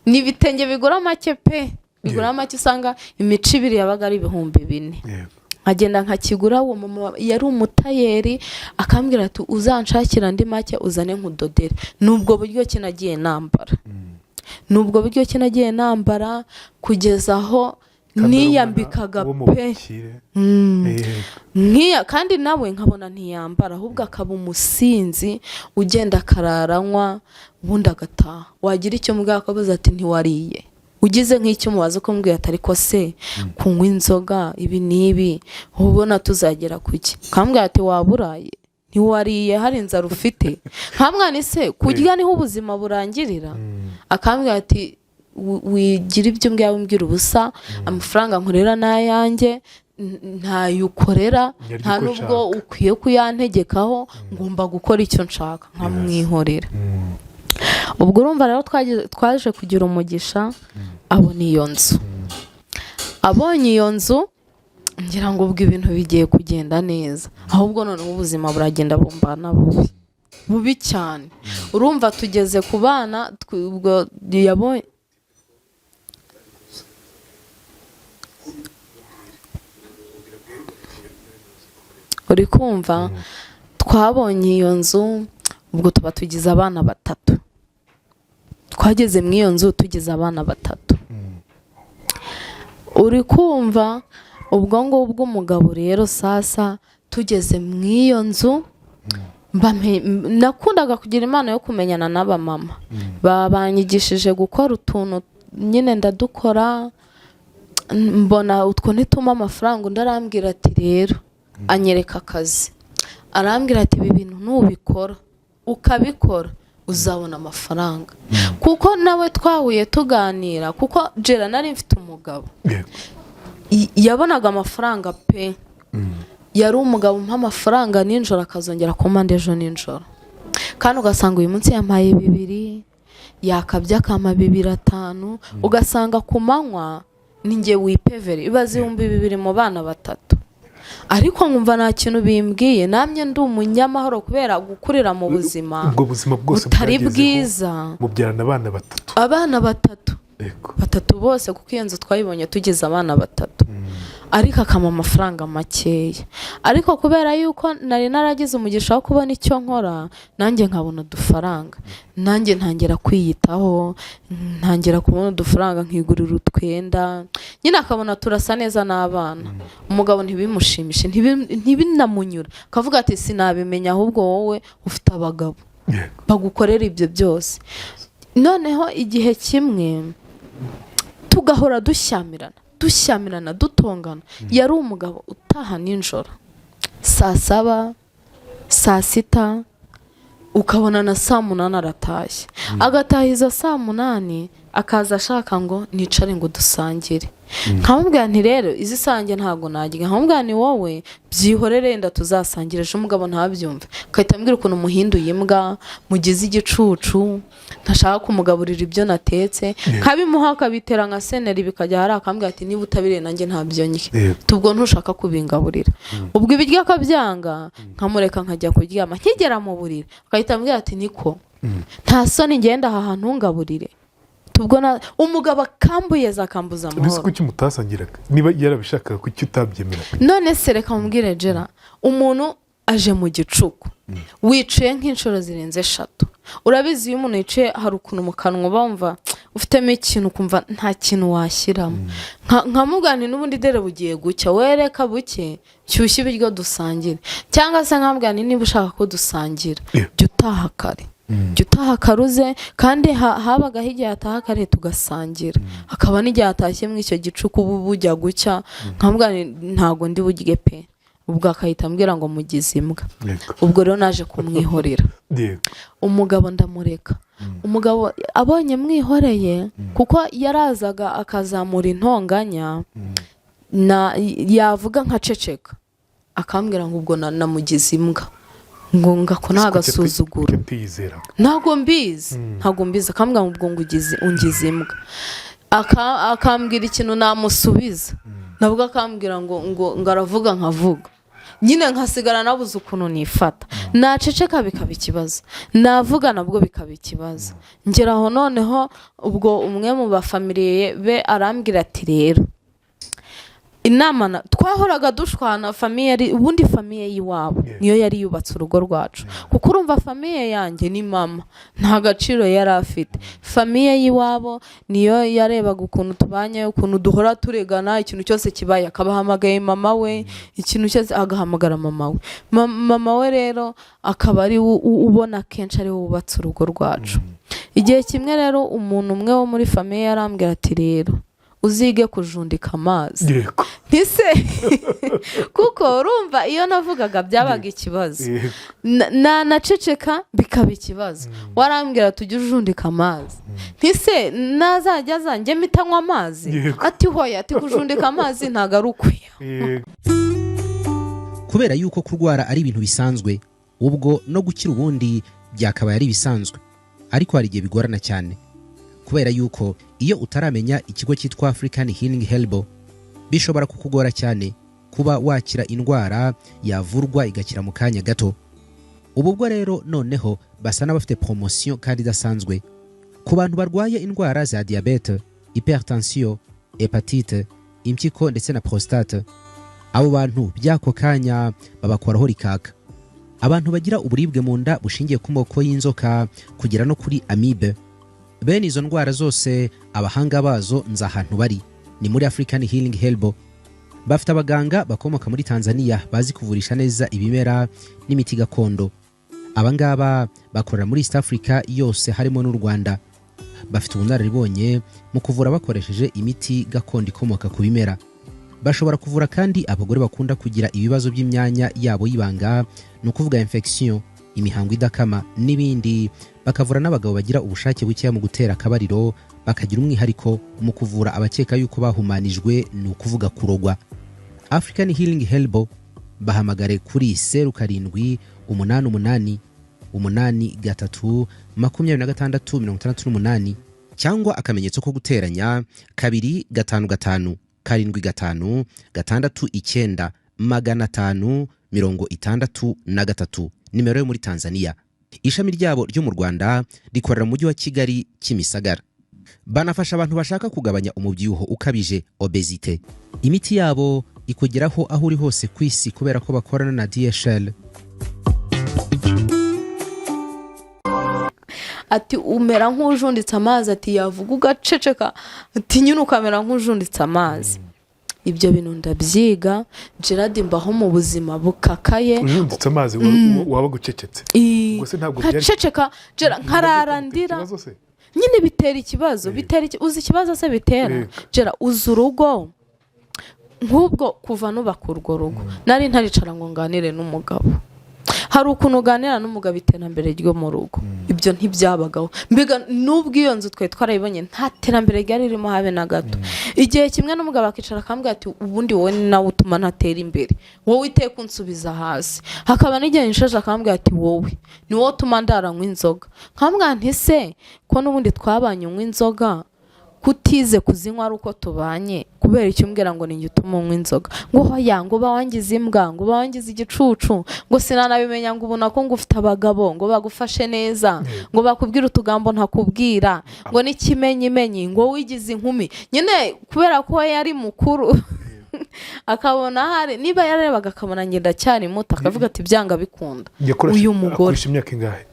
Ni ibitenge bigura make pe, bigura make. Usanga imico ibiri yabaga ari 4000. Nkagenda nkakigura. Uwo mama yari umutayeri, akambwira ati: "Uzanshakira andi make, uzane nkudodere." Nubwo buryo ki nagiye nambara, nubwo buryo ki nagiye nambara kugeza aho Kandi ari niyambikaga umwana wo mu pe. bukire. Nkiya kandi nawe nkabona ntiyambara, ahubwo akaba umusinzi ugenda akararanywa, ubundi agataha. Wagira icyo mubwira akabaza ati: "Ntiwariye?" Ugize nk'icyo umubaza ukamubwira ati: "Ariko se kunywa inzoga ibi n'ibi ubona tuzagera ku ki?" Ukambwira ati: "Waburaye, ntiwariye, hari inzara ufite?" Nkamwana se kurya niho ubuzima burangirira? Akambwira ati: "Wigira ibyo mbwira, wimbwira ubusa. Amafaranga nkorera ni ayanjye, ntayo ukorera." Nyaryo Nta uko nubwo nshaka. ukwiye kuyantegekaho, ngomba gukora icyo nshaka. Nkamwihorera. Ubwo urumva rero twaje kugira umugisha, abona iyo nzu. Abonye iyo nzu, ngira ngo ubwo ibintu bigiye kugenda neza, ahubwo noneho ubuzima buragenda bumbana bubi bubi cyane. Urumva tugeze ku bana, ubwo yabonye uri kumva twabonye iyo nzu, ubwo tuba tugize abana batatu. Twageze muri iyo nzu tugize abana batatu. Uri kumva ubwo ngubwo umugabo rero sasa tugeze mu iyo nzu, nakundaga kugira impano yo kumenyana n'abamama. Baba banyigishije gukora utuntu nyine, ndadukora, mbona utwo ntituma amafaranga. Undi arambwira ati rero, anyereka akazi, arambwira ati: "Ibi bintu nubikora, ukabikora, uzabona amafaranga." Kuko nawe twahuye tuganira, kuko jera nari mfite umugabo, yabonaga amafaranga pe. Yari umugabo umpa amafaranga nijoro, akazongera kumpa ejo nijoro, kandi ugasanga uyu munsi yampaye bibiri, yakabye akampa bibiri atanu, ugasanga ku manywa ni njye wipevere. Ibaze 2000 mu bana batatu, ariko nkumva nta kintu bimbwiye. Namye ndi umunyamahoro kubera gukurira mu buzima Ubwo buzima bwose butari bwagezeho, bwiza. Mubyarana abana batatu? Abana batatu. Batatu bose, kuko iyo nzu twayibonye tugize abana batatu, ariko akampa amafaranga makeya. Ariko kubera yuko nari naragize umugisha wo kubona icyo nkora, nanjye nkabona udufaranga, nanjye ntangira kwiyitaho, ntangira kubona udufaranga nkigurira utwenda nyine, akabona turasa neza n'abana. Umugabo ntibimushimishe, ntibinamunyura, akavuga ati: "Sinabimenya, ahubwo wowe ufite abagabo bagukorera ibyo byose." Noneho igihe kimwe tugahora dushyamirana, dushyamirana, dutongana. Yari umugabo utaha nijoro saa 7, saa 6, ukabona na saa 8 aratashye, agataha izo saa 8. Akaza ashaka ngo nicare ngo dusangire, nkamubwira nti: "Rero izi sange ntabwo najya." Nkamubwira ni: "Wowe byihorere, yenda tuzasangira ejo." Umugabo ntabyumve, agahita ambwira ukuntu muhinduye imbwa, mugize igicucu, ntashaka kumugaburira ibyo natetse. Nkabimuha, akabitera nka seneri, bikajya hari, akambwira ati: "Niba utabiriye nanjye ntabyo ndya." Tubwo ntushaka kubingaburira, ubwo ibiryo akabyanga, nkamureka nkajya kuryama. Nkigera mu buriri agahita ambwira ati: "Niko nta soni, ngenda aha hantu ntungaburire?" Tubwo umugabo akambuyeza, akambuza Mbese amahoro. Kuki mutasangiraga? Niba yarabishakaga, kuki utabyemeraga? None se reka mubwire Jera, umuntu aje mu gicuku, wicuye nk'inshuro zirenze eshatu. Urabizi, iyo umuntu yicaye hari ukuntu mu kanwa uba wumva ufitemo ikintu, ukumva nta kintu washyiramo. Nkamubwira nti: "N'ubundi dore bugiye gucya, wereka buke nshyushye ibiryo dusangire." Cyangwa se nkamubwira nti: "Niba ushaka ko dusangira, jya utaha kare, jya utaha karuze." Kandi habagaho igihe ataha kare tugasangira, hakaba n'igihe atashye muri icyo gicuku ubu bujya gucya, nkamubwira nti: "Ntabwo ndi burye pe." Ubwo akahita ambwira ngo mugize imbwa. Ubwo rero naje kumwihorera. Umugabo ndamureka. Umugabo abonye mwihoreye, kuko yarazaga akazamura intonganya, na yavuga nkaceceka, akambwira ngo ubwo namugize imbwa, ngo ngako ni agasuzuguro. Kuki atiyizeraga? Ntabwo mbizi, ntabwo mbizi. Akambwira ngo ubwo ngo ungize imbwa. Akambwira ikintu namusubiza, nabwo akambwira ngo aravuga nkavuga nyine, nkasigara nabuze ukuntu nifata. Naceceka bikaba ikibazo, navuga nabwo bikaba ikibazo. Ngera aho noneho ubwo umwe mu bafamiliye be arambwira ati: "Rero inama twahoraga dushwana, famille yari ubundi famille y'iwabo niyo yari yubatse urugo rwacu, kuko urumva famille yanjye ni mama, nta gaciro yari afite. Famille y'iwabo niyo yarebaga ukuntu tubanye, ukuntu duhora turegana, ikintu cyose kibaye akabahamagaye mama we, ikintu cyose agahamagara mama we. Mama we rero akaba ari we ubona kenshi ari we wubatse urugo rwacu. Igihe kimwe rero umuntu umwe wo muri famille yarambwira ati: "Rero uzige kujundika amazi." Ntise kuko urumva iyo navugaga byabaga ikibazo. Nanaceceka bikaba ikibazo. Warambwira tujye ujundika amazi. Ntise nazajya azanjye mpita nywa amazi? Ati: "Hoya." Ati: "Kujundika amazi ntabwo ari ukwiye." Kubera yuko kurwara ari ibintu bisanzwe, ubwo no gukira ubundi byakabaye ari ibisanzwe, ariko hari igihe bigorana cyane, kubera yuko iyo utaramenya ikigo cyitwa African Healing Herbal, bishobora kukugora cyane kuba wakira indwara yavurwa igakira mu kanya gato. Ubu bwo rero noneho basa n'abafite poromosiyo kandi idasanzwe ku bantu barwaye indwara za diyabete, hypertension, hépatite, impyiko ndetse na prostate. Abo bantu by'ako kanya babakoraho rikaka. Abantu bagira uburibwe mu nda bushingiye ku moko y'inzoka kugera no kuri amibe, bene izo ndwara zose abahanga bazo nzi ahantu bari, ni muri African Healing Herbal. Bafite abaganga bakomoka muri Tanzania bazi kuvurisha neza ibimera n'imiti gakondo. Aba ngaba bakorera muri East Africa yose harimo n'u Rwanda. Bafite ubunararibonye mu kuvura bakoresheje imiti gakondo ikomoka ku bimera. Bashobora kuvura kandi abagore bakunda kugira ibibazo by'imyanya yabo y'ibanga, ni ukuvuga infection, imihango idakama n'ibindi. Bakavura n'abagabo bagira ubushake bukeya mu gutera akabariro. Bakagira umwihariko mu kuvura abakeka yuko bahumanijwe, ni ukuvuga kurogwa. African Healing Herbal, bahamagare kuri 0788 83 26 68 cyangwa akamenyetso ko guteranya 255 75 69 563, nimero yo muri Tanzania. Ishami ryabo ryo mu Rwanda rikorera mu Mujyi wa Kigali, Kimisagara. Banafasha abantu bashaka kugabanya umubyibuho ukabije, obésité. Imiti yabo ikugeraho aho uri hose ku isi kubera ko bakorana na DHL. Ati: "Umera nk'ujunditse amazi." Ati: "Yavuga ugaceceka." Ati: "Nyine ukamera nk'ujunditse amazi." Ibyo bintu ndabyiga, Gerard, mbaho mu buzima bukakaye. Ujunditse amazi, waba gucecetse? Ubwo se ntabwo byari- Nkaceceka Gerard, nkarara ndira. Ikibazo se? Nyine bitera ikibazo, bitera uzi ikibazo se bitera? Gerard, uzi urugo nk'ubwo, kuva nubaka urwo rugo nari ntaricara ngo nganire n'umugabo. Hari ukuntu uganira n'umugabo iterambere ryo mu rugo, ibyo ntibyabagaho. Mbega n'ubwo iyo nzu twari twarayibonye, nta terambere ryari ririmo habe na gato. Igihe kimwe n'umugabo akicara akambwira ati: "Ubundi wowe ni nawe utuma ntatera imbere, wowe iteka unsubiza hasi." Hakaba n'igihe nishaje akambwira ati: "Wowe ni wowe utuma ndaranywa inzoga." Nkambwira nti: "Se ko n'ubundi twabanye unywa inzoga, kutize kuzinywa ari uko tubanye, kubera icyo umbwira ngo ni njye utuma unywa inzoga?" Ngo: "Hoya," ngo, "uba wangize imbwa," ngo, "uba wangize igicucu," ngo, "sinanabimenya," ngo, "ubona ko ngo ufite abagabo ngo bagufashe neza, ngo bakubwire utugambo ntakubwira," ngo, "n'ikimenyimenyi," ngo, "wigize inkumi nyine." Kubera ko we yari mukuru, akabona hari niba yarebaga akabona ngenda ndacyari muto, akavuga ati: "Byanga bikunda uyu mugore." Akoresha imyaka ingahe?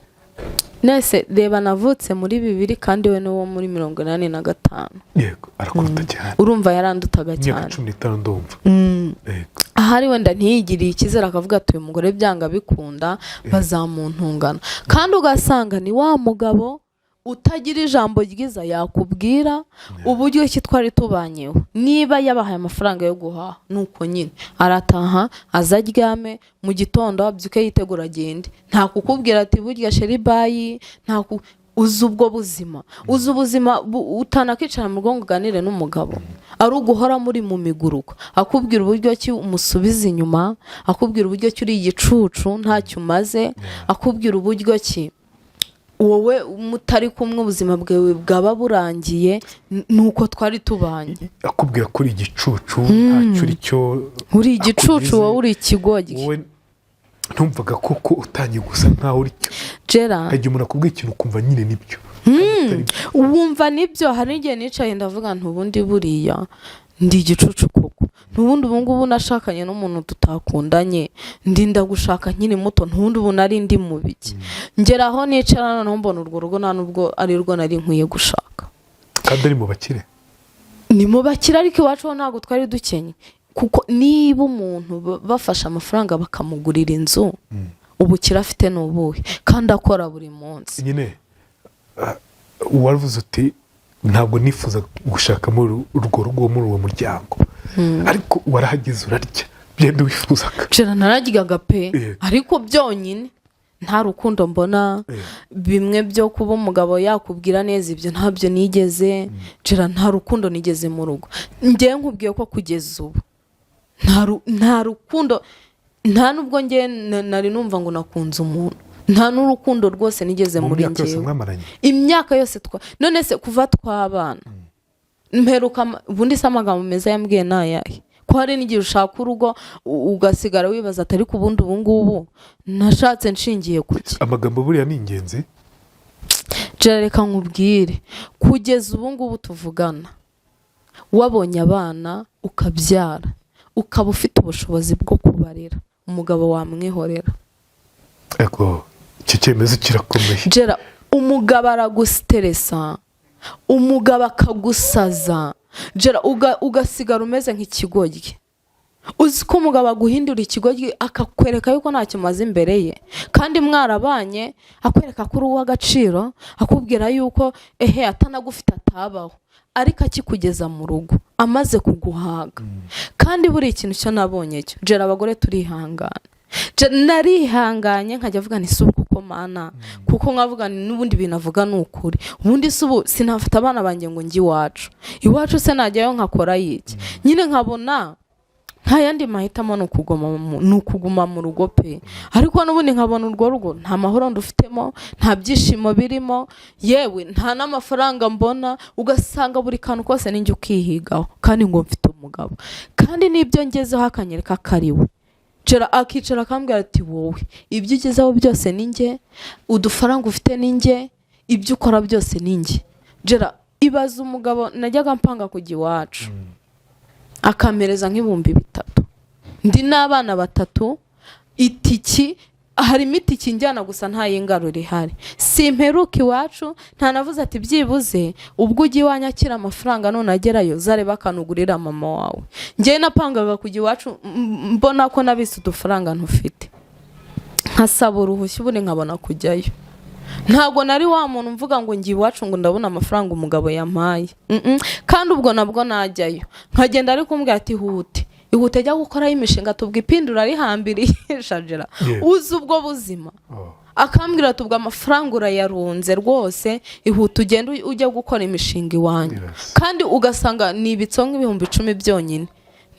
Nese reba, navutse muri 2000 kandi we ni uwo muri 85. Yego, arakuruta cyane. Urumva yarandutaga imyaka cyane. 15 ndumva. Yego. Ahari wenda ntiyigiriye icyizere, akavuga ati: "Uyu mugore byanga bikunda bazamuntungana." Kandi ugasanga ni wa mugabo utagira ijambo ryiza yakubwira. Uburyo ki twari tubanyeho, niba yabahaye amafaranga yo guhaha, nuko nyine arataha, aza aryame, mu gitondo abyuke yitegura agende, nta kukubwira ati: "Burya chéri, bye." Nta ku uzi ubwo buzima, uzi ubuzima utanakicara mu rugo ngo uganire n'umugabo, ari uguhora muri mu miguruko, akubwira uburyo ki umusubiza inyuma, akubwira uburyo ki uri igicucu ntacyo umaze, akubwira uburyo ki wowe mutari kumwe ubuzima bwawe bwaba burangiye. Nuko twari tubanye. Akubwira ko uri igicucu, ntacyo uri cyo. Uri igicucu. Akugize- Wowe uri ikigoryi. Wowe ntumvaga koko utangiye gusa nkaho uri cyo? Gera. Hari igihe umuntu akubwira ikintu ukumva nyine nibyo kandi atari byo. Wumva nibyo. Hari n'igihe nicaye ndavuga nti: "Ubundi buriya ndi igicucu koko? Ntubundi ubu ngubu nashakanye n'umuntu tutakundanye, ndinda gushaka nkiri muto, ntubundi ubu nari ndi mu biki?" Ngera aho nicara noneho mbona urwo rugo nta nubwo ari rwo nari nkwiye gushaka. Kandi ari mu bakire. Ni mu bakire, ariko iwacu ho ntabwo twari dukenye, kuko niba umuntu bafashe amafaranga bakamugurira inzu, ubukire afite ni ubuhe kandi akora buri munsi? Nyine waravuze uti: "Ntabwo nifuza gushaka muri urwo rugo, muri uwo muryango," ariko warahageze urarya byenda wifuzaga. Jera, nararyaga pe. Ariko byonyine nta rukundo mbona. Bimwe byo kuba umugabo yakubwira neza, ibyo ntabyo nigeze. Jera, nta rukundo nigeze mu rugo. Ngewe nkubwiye ko kugeza ubu nta rukundo, nta nubwo ngewe nari numva ngo nakunze umuntu, nta n'urukundo rwose nigeze Mu muri myaka yose ngewe. mwamaranye? Imyaka yose twa none se kuva twabana, mperuka ubundi se amagambo meza yambwiye ni ayahe? Ko hari n'igihe ushaka urugo ugasigara wibaza ati: "Ariko ubundi ubu ngubu nashatse nshingiye ku ki?" Amagambo buriya ni ingenzi. Jera, reka nkubwire, kugeza ubu ngubu tuvugana, wabonye abana ukabyara, ukaba ufite ubushobozi bwo kubarera, umugabo wamwihorera. Ego, iki cyemezo kirakomeye. Jera, umugabo aragusteresa, umugabo akagusaza. Jera, ugasigara umeze nk'ikigoryi. Uzi ko umugabo aguhindura ikigoryi, akakwereka yuko ntacyo umaze imbere ye kandi mwarabanye, akwereka ko uri uw'agaciro, akubwira yuko ehe atanagufite atabaho, ariko akikugeza mu rugo amaze kuguhaga. Kandi buri ikintu cyo nabonye cyo, Jera, abagore turihangana. Narihanganye, nkajya avuga nti: "Si ubu kuko Mana?" Kuko nkavuga nti: "N'ubundi ibintu avuga ni ukuri. Ubundi si ubu sinafata abana banjye ngo njye iwacu? Iwacu se najyayo nkakora iki?" Nyine nkabona nta yandi mahitamo, ni ukuguma mu rugo pe. Ariko n'ubundi nkabona urwo rugo nta mahoro ndufitemo, nta byishimo birimo, yewe nta n'amafaranga mbona. Ugasanga buri kantu kose ninjye ukihigaho, kandi ngo mfite umugabo, kandi n'ibyo ngezeho akanyereka ko ari we. Jera, akicara akambwira ati: "Wowe ibyo ugezeho byose ni njye, udufaranga ufite ni njye, ibyo ukora byose ni njye." Jera, ibaza umugabo najyaga mpanga kujya iwacu akampereza nk'3000, ndi n'abana batatu, itiki harimo itiki njyana gusa, nta y'ingarura ihari. Simperuka iwacu, ntanavuze ati: "Byibuze ubwo ujya iwanyu akira amafaranga, none agerayo zareba akanugurira mama wawe." Njyewe napangaga kujya iwacu mbona ko nabise udufaranga ntufite, nkasaba uruhushya, ubundi nkabona kujyayo. Ntabwo nari wa muntu mvuga ngo ngiye iwacu ngo ndabona amafaranga umugabo yampaye. Kandi ubwo nabwo najyayo nkagenda ari kumbwira ati: "Hute." Ihute jya gukoraho imishinga, tubwo ipindura rihambiriye shajera. Uzi ubwo buzima? Oh. Akambwira ati: "Ubwo amafaranga urayarunze rwose, ihute ugende ujya gukora imishinga iwanyu." Kandi ugasanga ni ibitso nk'ibihumbi 10 byonyine.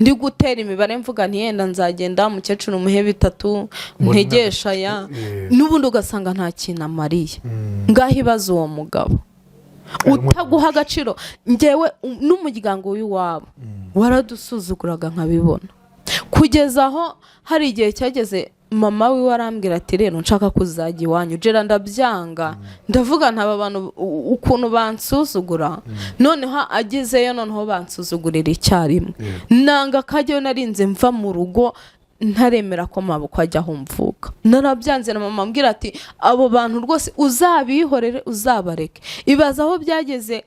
Ndi gutera imibare mvuga nti yenda nzagenda umukecuru umuhe 3, Mbona ntegesha aya. N'ubundi ugasanga nta kintu amariye. Ngaho ibaze uwo mugabo utaguha agaciro. Ngewe n'umuryango w'iwabo waradusuzuguraga nkabibona, kugeza aho hari igihe cyageze mama wiwe arambwira ati: "Rero nshaka kuzajya iwanyu." Jera ndabyanga, ndavuga ntaba bantu ukuntu bansuzugura, noneho agezeyo noneho bansuzugurira icyarimwe. Nanga kajyayo. Narinze mva mu rugo ntaremera ko mabukwe ajya aho mvuka, narabyanze. Na mama ambwira ati: "Abo bantu rwose uzabihorere, uzabareke." Ibaza aho byageze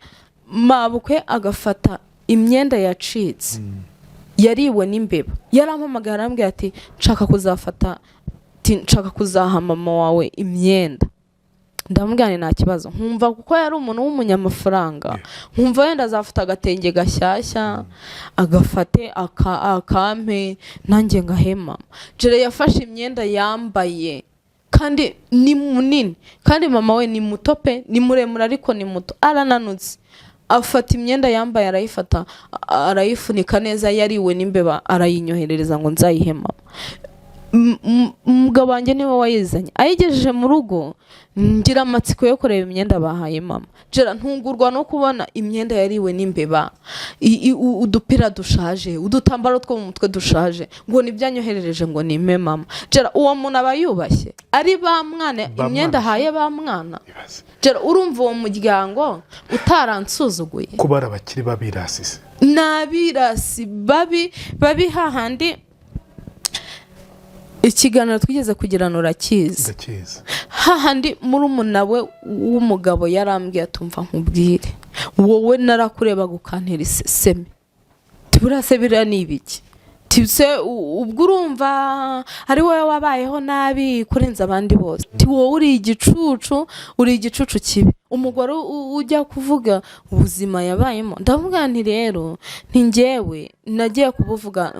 mabukwe agafata imyenda yacitse yariwe n'imbeba. Yarampamagaye arambwira ati: "Nshaka kuzafata," ati: "Nshaka kuzaha mama wawe imyenda." Ndamubwira nti: "Nta kibazo." Nkumva kuko yari umuntu w'umunyamafaranga, nkumva wenda azafata agatenge gashyashya agafate akampe nanjye ngahema. Jere yafashe imyenda yambaye, kandi ni munini, kandi mama we ni muto pe, ni muremure ariko ni muto, arananutse. Afata imyenda yambaye arayifata, arayifunika neza yariwe n'imbeba, arayinyoherereza ngo nzayihe mama. Umugabo wanjye niwe wayizanye, ayigejeje mu rugo ngira amatsiko yo kureba imyenda bahaye mama. Jera ntungurwa no kubona imyenda yariwe n'imbeba, udupira dushaje, udutambaro two mu mutwe dushaje, ngo nibyanyoherereje ngo nime mama. Jera uwo muntu aba yubashye ari ba mwana Ba imyenda mwana. ahaye ba mwana. Ibaze. Jera urumva uwo muryango utaransuzuguye? Ko bari abakire b'abirasi. Ni abirasi babi babi. Hahandi ikiganiro twigeze kugirana urakizi. Ndakizi. Hahandi murumuna we w'umugabo yarambwiye atumva: "Nkubwire, wowe narakurebaga ukantera iseseme. Tiburiya se biriya ni ibiki? Tise ubwo urumva ari wowe wabayeho nabi kurenza abandi bose? Ti wowe uri igicucu, uri igicucu kibi." Umugore ujya kuvuga ubuzima yabayemo, ndavuga nti: "Rero nti njyewe nagiye kubuvuga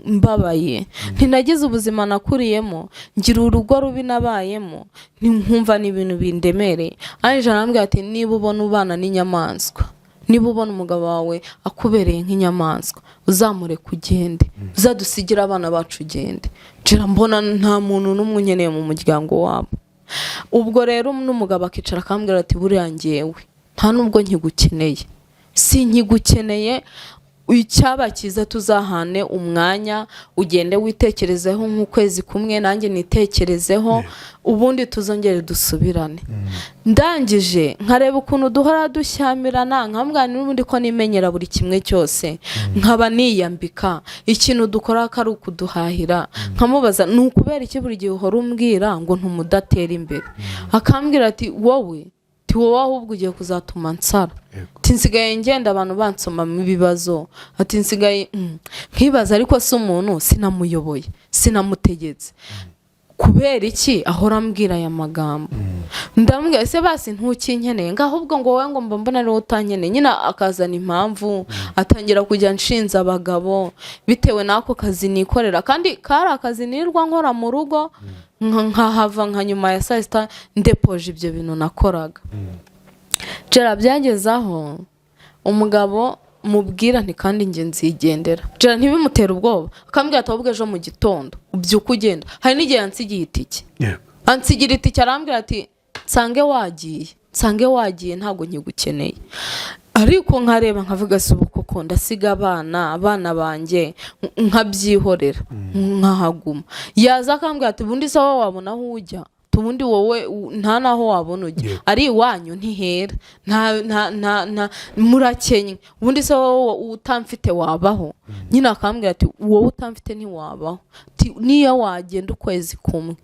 mbabaye, ntinagize ubuzima nakuriyemo, ngira urugo rubi nabayemo, nkumva ni ibintu bindemereye." Arangije arambwira ati: "Niba ubona ubana n'inyamaswa, niba ubona umugabo wawe akubereye nk'inyamaswa, uzamureke ugende, uzadusigire abana bacu ugende." Nshira mbona nta muntu n'umwe unkeneye mu muryango wabo. Ubwo rero n'umugabo akicara akambwira ati: "Buriya ngewe nta nubwo nkigukeneye, si nkigukeneye. Icyaba cyiza tuzahane umwanya, ugende witekerezeho nk'ukwezi kumwe, nanjye nitekerezeho, ubundi tuzongere dusubirane." Ndangije nkareba ukuntu duhora dushyamirana, nkambwira n'ubundi ko nimenyera buri kimwe cyose, nkaba niyambika, ikintu dukora ko ari ukuduhahira. Nkamubaza: "Ni ukubera iki buri gihe uhora umbwira ngo ntumudatera imbere?" Akambwira ati: "Wowe," ti "wowe ahubwo ugiye kuzatuma nsara." Ati: "Nsigaye ngenda abantu bansomamo ibibazo." Ati: "Nsigaye nkibaza, ariko si umuntu sinamuyoboye, sinamutegetse, kubera iki ahora ambwira aya magambo?" Ndamubwira: "Ese basi ntukinkeneye?" Ngo ahubwo ngo wowe ngo mba mbona ariwe utankeneye nyine. Akazana impamvu, atangira kujya nshinza abagabo bitewe n'ako kazi nikorera, kandi kari akazi nirirwa nkora mu rugo, nkahava nka nyuma ya saa sita ndepoje ibyo bintu nakoraga. Jera byageze aho umugabo mubwira nti: "Kandi njye nzigendera." Jera ntibimutere ubwoba, akambwira ati: "Ahubwo ejo mu gitondo ubyuka ugenda." Hari n'igihe yansigiye itike. Ansigira itike, arambwira ati: "Nsange wagiye, nsange wagiye, ntabwo nkigukeneye." Ariko nkareba nkavuga: "Si ubu koko ndasiga abana banjye?" Nkabyihorera nkahaguma. Yaza akambwira ati: "Ubundi se wowe wabona aho ujya? Ubundi wowe nta n'aho wabona ujya. Ari iwanyu ntihera, nta nta nta nta murakenye. Ubundi se wowe utamfite wabaho?" Nyine akambwira ati: "Wowe utamfite ntiwabaho." Ati: "Niyo wagenda ukwezi kumwe,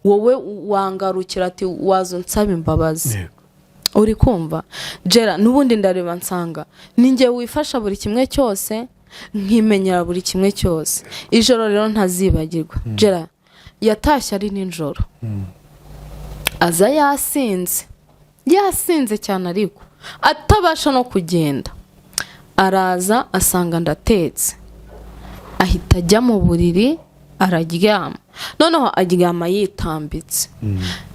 wowe wangarukira." Ati: "Waza unsaba imbabazi." Uri kumva Jera? N'ubundi ndareba nsanga ni njye wifasha buri kimwe cyose, nkimenyera buri kimwe cyose. Ijoro rero ntazibagirwa, Jera yatashye ari nijoro, aza yasinze, yasinze cyane ariko atabasha no kugenda. Araza asanga ndatetse. Ahita ajya mu buriri araryama. Noneho aryama yitambitse.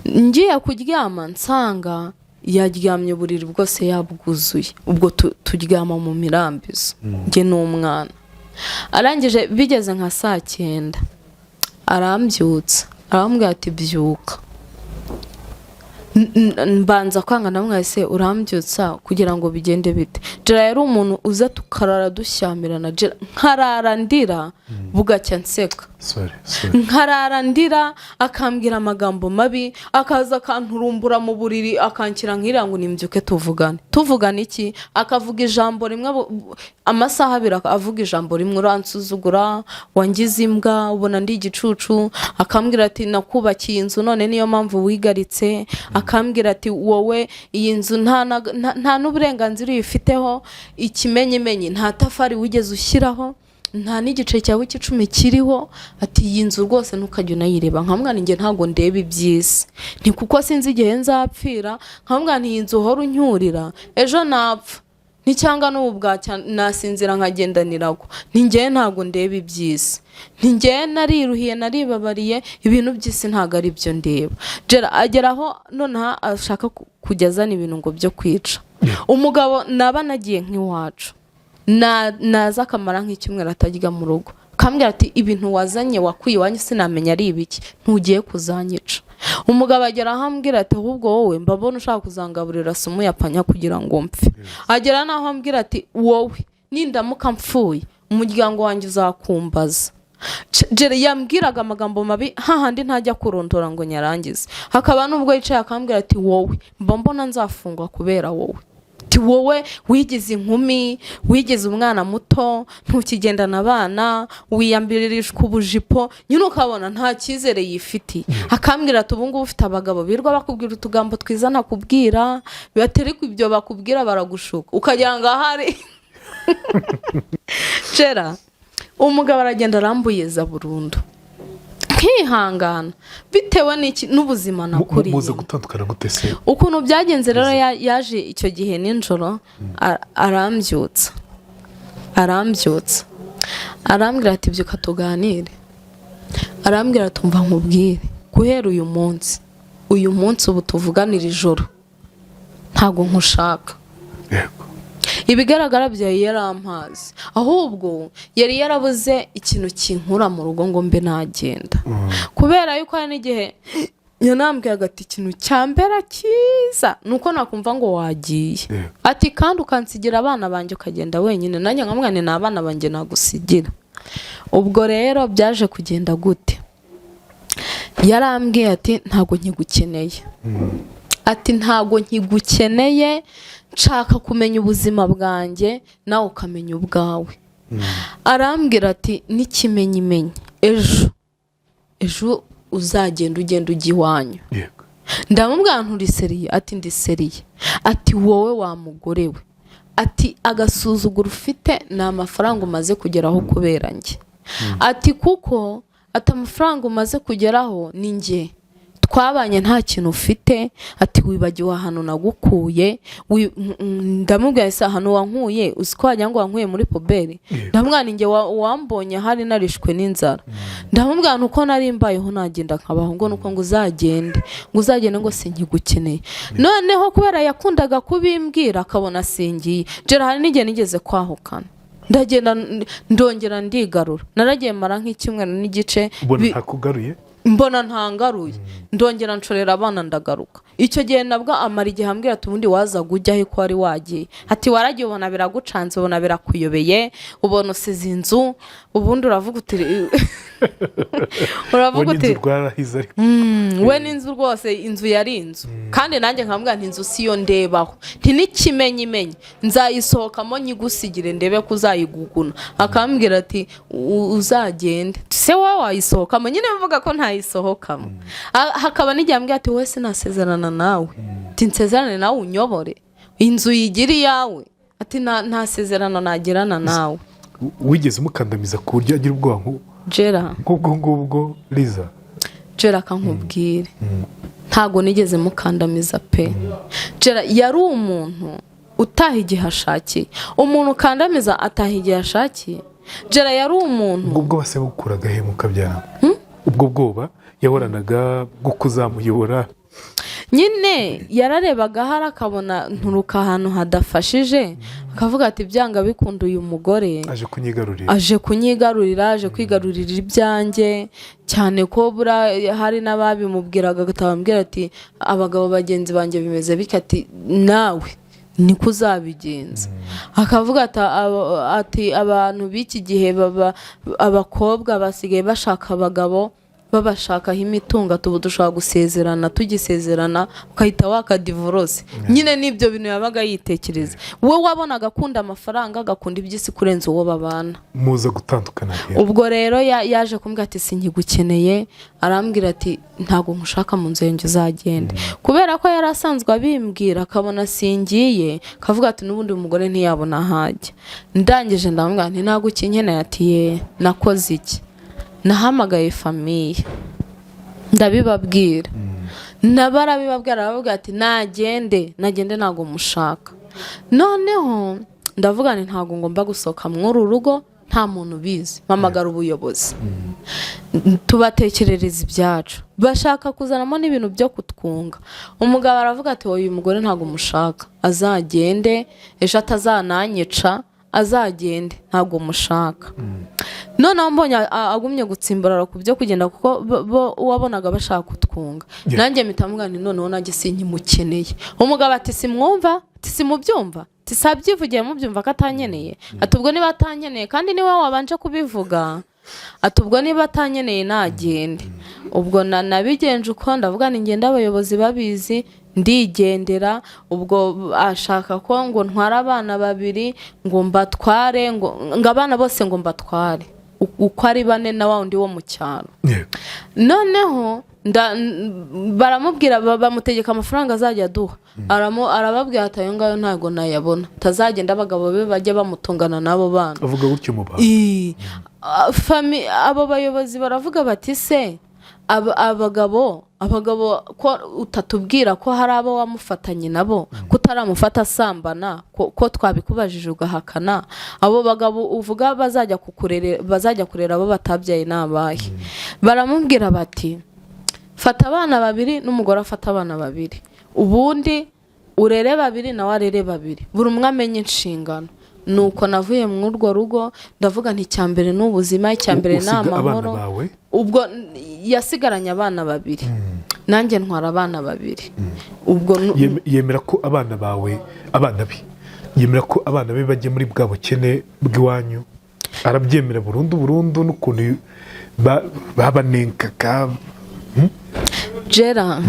Ngiye kuryama nsanga yaryamye, uburiri bwose yabwuzuye. Ubwo turyama mu mirambizo, njye n'umwana. Arangije bigeze nka saa 9 arambyutsa, arambwira ati: "Byuka." Mbanza kwanga. Namwe se urambyutsa kugira ngo bigende bite? Jera yari umuntu uza tukarara dushyamirana. Jera, nkarara ndira, bugacya nseka. Sorry, sorry. Nkarara ndira, akambwira amagambo mabi, akaza akanturumbura mu buriri, akanshyira nk'iriya ngo nimbyuke tuvugane. Tuvugane iki? Akavuga ijambo rimwe, amasaha 2 avuga ijambo rimwe: "Uransuzugura, wangize imbwa, ubona ndi igicucu." Akambwira ati: "Nakubakiye inzu none niyo mpamvu wigaritse." Akambwira ati: "Wowe iyi nzu nta n'uburenganzira uyifiteho, ikimenyimenyi nta tafari wigeze ushyiraho, nta n'igice cyawe cy'icumi kiriho." Ati: "Iyi nzu rwose ntukajya unayireba." Nkamwana, njye ntabwo ndeba iby'isi, ni kuko sinzi igihe nzapfira. Nkamwana, iyi nzu uhora uncyurira, ejo napfa nticyangwa n'ubu bwacya nasinzira nkagenda niragwa. Ngewe ntabwo ndeba iby'isi, ngewe nariruhiye, naribabariye, ibintu by'isi ntabwo ari byo ndeba. Jera agera aho noneho ashaka kujya azana ibintu ngo byo kwica umugabo. Naba nagiye nk'iwacu, naza akamara nk'icyumweru atajya mu rugo, akambwira ati: "Ibintu wazanye wakuye iwanyu sinamenya ari ibiki, ntugiye kuzanyica?" Umugabo agera aho ambwira ati: "Ahubwo wowe mbabona ushaka kuzangaburira sumu yapanya kugira ngo mpfe." Agera n'aho ambwira ati: "Wowe nindamuka mpfuye umuryango wanjye uzakumbaza." Jere yambwiraga amagambo mabi hahandi ntajya kurondora ngo nyarangize. Hakaba n'ubwo yicaye akambwira ati: "Wowe mba mbona nzafungwa kubera wowe." Ati: "Wowe wigize inkumi, wigize umwana muto, ntukigendana abana, wiyambiririshwa ubujipo." Nyine ukabona nta cyizere yifitiye. Akambwira ati: "Ubu ngubu ufite abagabo birirwa bakubwira utugambo twiza ntakubwira, batari ibyo bakubwira baragushuka ukagira ngo ahari." Jera, umugabo aragenda arambuyeza burundu, nkihangana bitewe n'iki? N'ubuzima nakuriye. Muze gutandukana gute se? Ukuntu byagenze rero, yaje icyo gihe nijoro, arambyutsa, arambwira ati: "Byuka tuganire." Arambwira ati: "Umva nkubwire, guhera uyu munsi, uyu munsi ubu tuvuganira ijoro, ntabwo nkushaka." Ibigaragara bya yari amazi, ahubwo yari yarabuze ikintu kinkura mu rugo ngo mbe nagenda, kubera yuko hari n'igihe yanambwiraga ati: "Ikintu cya mbere cyiza ni uko nakumva ngo wagiye." Ati: "Kandi ukansigira abana banjye ukagenda wenyine." Nanjye nkamwana, ni abana banjye nagusigira? Ubwo rero byaje kugenda gute? Yarambwiye ati: "Ntabwo nkigukeneye." Ati: "Ntabwo nkigukeneye, nshaka kumenya ubuzima bwanjye, nawe ukamenya ubwawe." Arambwira ati: "N'ikimenyimenyi ejo, ejo uzagenda, ugenda ujya iwanyu." Ndamubwira: "Nturi sérieux?" Ati: "Ndi sérieux." Ati: "Wowe wa mugore we," ati, "agasuzuguro ufite ni amafaranga umaze kugeraho kubera njye." Ati: "Kuko," ati, "amafaranga umaze kugeraho ni njye twabanye nta kintu ufite." Ati: "Wibagiwe ahantu nagukuye." Ndamubwira: "Ese ahantu wankuye uzi ko wagira ngo wankuye muri poubelle?" Ndamubwira: "Ni njye wambonye hari narishwe n'inzara." Ndamubwira nuko nari mbayeho nagenda nkabaho, ngo nuko ngo uzagende, ngo uzagende, ngo sinkigukeneye. Noneho kubera yakundaga kubimbwira akabona singiye, jera hari n'igihe nigeze kwahukana, ndagenda, ndongera ndigarura. Naragiye mara nk'icyumweru n'igice. Ubona ntakugaruye? Mbona ntangaruye, ndongera nshorera abana ndagaruka. Icyo gihe nabwo amara igihe ambwira ati: "Ubundi wazaga ujyaho ko wari wagiye?" Ati: "Waragiye ubona biragucanze, ubona birakuyobeye, ubona usize inzu, ubundi uravuga uti uravuga ubona uti inzu rwarahize ariko." We n'inzu rwose, inzu yari inzu. Kandi nanjye nkamubwira nti: "Inzu si yo ndebaho, nti n'ikimenyimenyi nzayisohokamo nyigusigire ndebe ko uzayiguguna." Akambwira ati: "Uzagende se wowe wayisohokamo?" Nyine mvuga ko ntayisohokamo. Hakaba n'igihe ambwira ati: "Wowe sinasezerana nawe," ati, "nsezerane nawe unyobore inzu yigira iyawe." Ati: "Nta sezerano nagirana nawe." Wigeze umukandamiza ku buryo agira ubwoba Jera, nk'ubwo ngubwo, Liza? Jera, akankubwire, ntabwo nigeze mukandamiza pe. Jera yari umuntu utaha igihe ashakiye. Umuntu ukandamiza ataha igihe ashakiye. Jera yari umuntu. Ubwo bwoba se bukuraga he mukabyara? Ubwo bwoba yahoranaga bwo kuzamuyobora? Nyine yararebaga hari akabona nturuka ahantu hadafashije, akavuga ati: "Byanga bikunda uyu mugore aje kunyigarurira." Aje kunyigarurira, aje kwigarurira ibyanjye, cyane ko bura hari n'ababimubwiraga, atababwira ati: "Abagabo bagenzi banjye bimeze bityo," ati: "Nawe niko uzabigenza." Akavuga ati: "Abantu b'iki gihe baba abakobwa basigaye bashaka abagabo babashakaho imitungo, ati ubu dushobora gusezerana, tugisezerana ukahita waka divorce." Nyine n'ibyo bintu yabaga yitekereza. We wabonaga akunda amafaranga, agakunda iby'isi kurenza uwo babana. Muza gutandukana rero? Ubwo rero yaje kumbwira ati: "Sinkigukeneye." Arambwira ati: "Ntabwo nkushaka mu nzu yanjye, uzagende." Kubera ko yari asanzwe abimbwira, akabona singiye, akavuga ati: "N'ubundi uyu mugore ntiyabona aho ajya." Ndangije ndamubwira nti: "Ntabwo ukinkeneye." Ati: "Ye, nakoze iki?" Nahamagaye famille, ndabibabwira, nabo arabibabwira, arababwira ati: "Nagende, nagende, ntabwo mushaka." Noneho ndavuga nti: "Ntabwo ngomba gusohoka muri uru rugo nta muntu ubizi." Mpamagara ubuyobozi, tubatekerereza ibyacu, bashaka kuzanamo n'ibintu byo kutwunga. Umugabo aravuga ati: "Uyu mugore ntabwo mushaka, azagende, ejo atazananyica, azagende, ntabwo mushaka." Noneho mbonye agumye gutsimbarara ku byo kugenda, kuko bo wabonaga bashaka kutwunga. Nanjye mpita mvuga nti: "Noneho nanjye sinkimukeneye." Umugabo ati: "Simwumva," ati: "Simubyumva," ati: "Sabyivugiye, mubyumva ko atankeneye." Ati: "Ubwo niba atankeneye, kandi niwe wabanje kubivuga," ati: "Ubwo niba atankeneye nagende." Ubwo nabigenje uko, ndavuga ni ngende abayobozi babizi, ndigendera. Ubwo ashaka ko ngo ntware abana babiri, ngo mbatware, ngo abana bose ngo mbatware uko ari bane na wa wundi wo mu cyaro. Noneho baramubwira, bamutegeka amafaranga azajya aduha. Arababwira ati: "Ayo ngayo ntabwo nayabona, tazagenda, abagabo be bajya bamutungana n'abo bana." Avuga gutyo mu bantu? Abo bayobozi baravuga bati: "Se abagabo ko utatubwira ko hari abo wamufatanye nabo, ko utaramufata asambana, ko twabikubajije ugahakana, abo bagabo uvuga bazajya kukurere, bazajya kurera abo batabyaye ni abahe?" Baramubwira bati: "Fata abana babiri n'umugore afata abana babiri, ubundi urere babiri nawe arere babiri, buri umwe amenye inshingano." Nuko navuye muri urwo rugo, ndavuga nti: "Icya mbere ni ubuzima, icya mbere ni Usiga abana amahoro." bawe? Ubwo yasigaranye abana babiri, nanjye ntwara abana babiri. Ubwo Yemera ko abana bawe, abana be, yemera ko abana be bajya muri bwa bukene bw'iwanyu? Arabyemera burundu burundu, n'ukuntu babanengaga? Jera,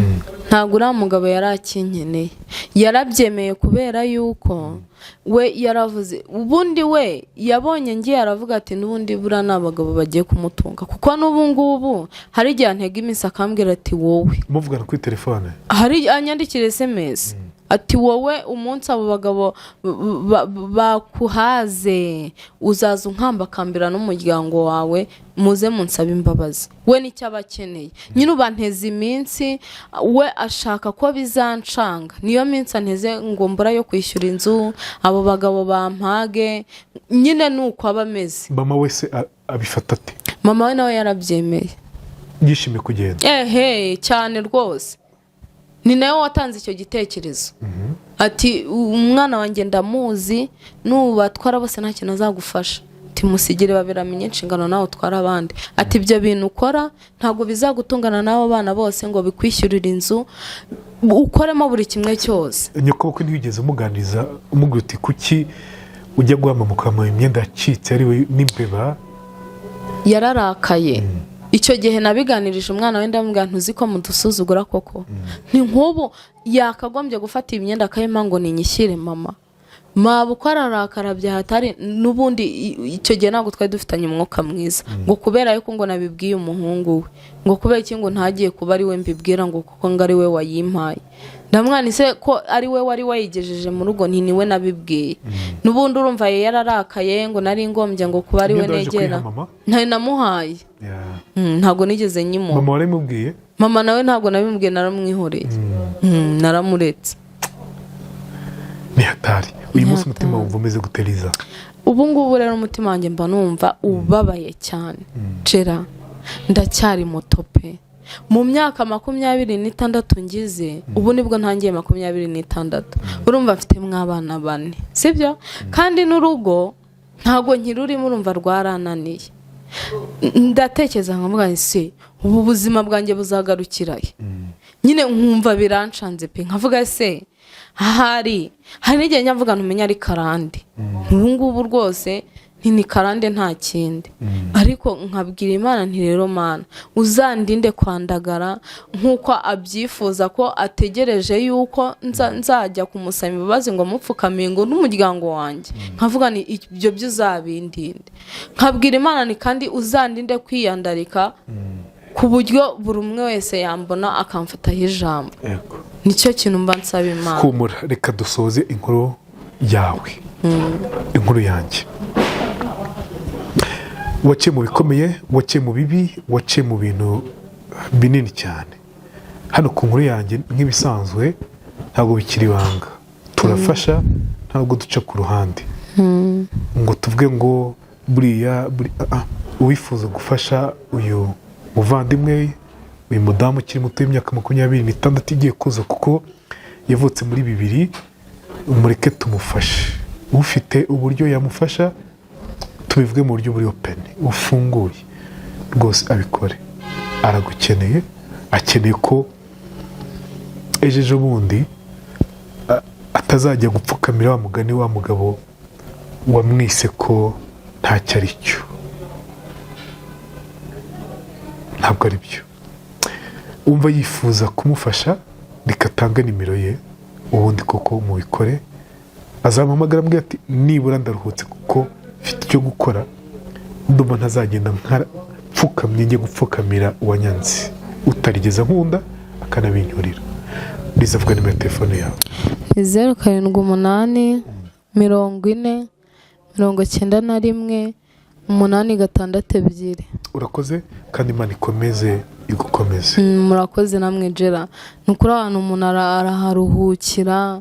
ntabwo uriya mugabo yari akinkeneye. Yarabyemeye kubera yuko we yaravuze, ubundi we yabonye ngiye, aravuga ati: "N'ubundi buriya ni abagabo bagiye kumutunga." Kuko n'ubu ngubu hari igihe antega iminsi akambwira ati: "Wowe." Muvugana kuri telefone? Hari anyandikira SMS ati: "Wowe, umunsi abo bagabo bakuhaze uzaza unkambakambira n'umuryango wawe, muze munsabe imbabazi." We nicyo aba akeneye nyine, ubanteza iminsi. We ashaka ko bizancanga, niyo minsi anteze ngo mbura yo kwishyura inzu, abo bagabo bampage. Nyine ni uko aba ameze. Mama wese abifata ate? Mama we nawe yarabyemeye. Yishimiye kugenda? Ehe, cyane rwose. Ni nawe watanze icyo gitekerezo, ati: "Umwana wanjye ndamuzi, nubatwara bose nta kintu azagufasha," ati: "Musigire babiri amenye inshingano, nawe utwara abandi." Ati: "Ibyo bintu ukora ntabwo bizagutungana n'abo bana bose ngo bikwishyurire inzu, ukoremo buri kimwe cyose." Nyokobukwe ntiwigeze umuganiriza, umubwira uti: "Kuki ujya guhama mukamuha imyenda yacitse ariwe n'imbeba?" Yararakaye. Icyo gihe nabiganirije umwana we, ndamubwira: "Ntuzi ko mudusuzugura koko? Ni nk'ubu yakagombye gufata iyi myenda akayimpa ngo ninyishyire mama." Maba uko ararakara byahatari. N'ubundi icyo gihe ntabwo twari dufitanye umwuka mwiza, ngo kubera yuko ngo nabibwiye umuhungu we, ngo kubera iki ngo ntagiye kuba ari we mbibwira, ngo kuko ngo ari we wayimpaye. Ndamwana se ko ari we wari wayigejeje mu rugo, nti niwe nabibwiye. N'ubundi urumva yararakaye, ngo nari ngombye ngo kuba ari we Imyenda waje negera. kuyiha mama? Ntayo namuhaye. Ntabwo nigeze nyimuha. Mama waramubwiye? Mama nawe ntabwo nabimubwiye, naramwihoreye. Naramuretse. Ni hatari. Uyu munsi umutima wumva umeze gute, Liza? Ubu ngubu rero umutima wanjye mba numva ubabaye cyane. Jera, ndacyari muto pe. Mu myaka 26 ngize, ubu nibwo ntangiye 26, urumva mfite mw'abana bane, sibyo? Kandi n'urugo ntabwo nkirurimo, urumva rwarananiye. Ndatekereza nkavuga nti: "Se ubu buzima bwanjye buzagarukira he?" Nyine nkumva biranshanze pe, nkavuga se ahari hari n'igihe njya mvuga ntumenya ari karande. Ubu ngubu rwose ni karande, nta kindi. Ariko nkabwira Imana nti: "Rero Mana, uzandinde kwandagara nk'uko abyifuza, ko ategereje yuko nzajya kumusaba imbabazi ngo mupfukamiye ngo n'umuryango wanjye." Nkavuga ni ibyo byo uzabindinde. Nkabwira Imana ni kandi uzandinde kwiyandarika ku buryo buri umwe wese yambona akamfataho ijambo. Nicyo kintu mba nsaba Imana. Humura, reka dusoze inkuru yawe, inkuru yanjye. Waciye mu bikomeye, waciye mu bibi, waciye mu bintu binini cyane. Hano ku nkuru yanjye, nk'ibisanzwe, ntabwo bikiri ibanga, turafasha, ntabwo duca ku ruhande ngo tuvuge ngo buriya uwifuza gufasha uyu muvandimwe, uyu mudamu ukiri muto w'imyaka 26 igiye kuza, kuko yavutse muri 2000, mureke tumufashe. Ufite uburyo yamufasha, tubivuge mu buryo buri open, bufunguye rwose, abikore. Aragukeneye, akeneye ko ejo ejo bundi atazajya gupfukamira wa mugani wa mugabo wamwise ko ntacyo ari cyo. Ntabwo ari byo. Wumva yifuza kumufasha, reka atange nimero ye, ubundi koko mubikore. Azamuhamagara ambwira ati: "Nibura ndaruhutse kuko mfite icyo gukora, ndumva ntazagenda mpfukamye njye gupfukamira uwanyanze, utarigeze nkunda, akanabinyurira." Liza, vuga nimero ya telefone yawe. Ni 078 40 91 862. Urakoze, kandi Imana ikomeze igukomeze. Murakoze namwe Jera. Ni ukuri ahantu umuntu araharuhukira.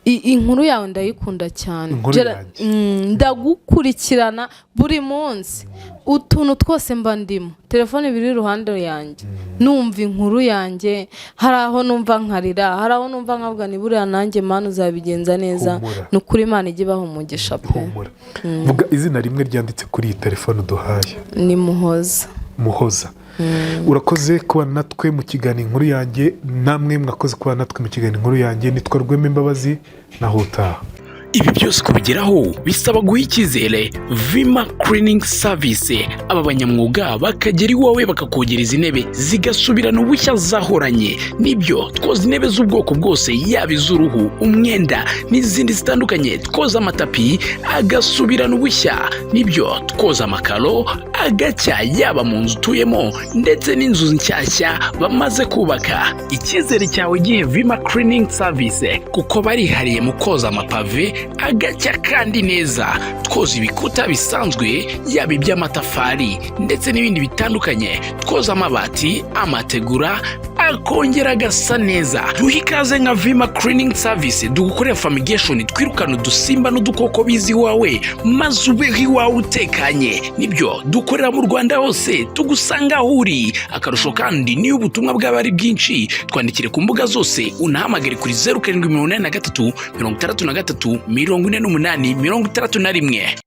Inkuru yawe ndayikunda cyane. Inkuru Jera, yanjye. Ndagukurikirana buri munsi, utuntu twose mba ndimo, telefone biri iruhande yanjye, numva inkuru yanjye. Hari aho numva nkarira, hari aho numva nkavuga ni buriya nanjye Mana uzabigenza neza. Humura. Ni ukuri Imana ijye ibaha umugisha pe. Humura. Vuga izina rimwe ryanditse kuri iyi telefone uduhaye. Ni Muhoza. Muhoza, urakoze kubana natwe mu kiganiro inkuru yanjye. Namwe mwakoze kubana natwe mu kiganiro inkuru yanjye. Nitwa Rwema Imbabazi, naho utaha. Ibi byose kubigeraho bisaba guha icyizere Vima Cleaning Service. Aba banyamwuga bakagera iwawe bakakogereza intebe zigasubirana ubushya zahoranye. Nibyo, twoza intebe z'ubwoko bwose, yaba iz'uruhu, umwenda n'izindi zitandukanye. Twoza amatapi agasubirana ubushya. Nibyo, twoza amakaro agacya, yaba mu nzu utuyemo ndetse n'inzu nshyashya bamaze kubaka. Icyizere cyawe gihe Vima Cleaning Service, kuko barihariye mu koza amapave agacya kandi neza. Twoza ibikuta bisanzwe, yaba iby'amatafari ndetse n'ibindi bitandukanye. Twoza amabati, amategura, akongera agasa neza. Duha ikaze nka Vima Cleaning Service, dugukorera fumigation, twirukana udusimba n'udukoko biza iwawe, maze ubeho iwawe utekanye. Nibyo, dukorera mu Rwanda hose, tugusanga aho uri. Akarusho kandi, niyo ubutumwa bwaba ari bwinshi, twandikire ku mbuga zose, unahamagare kuri 0783 63 48 61.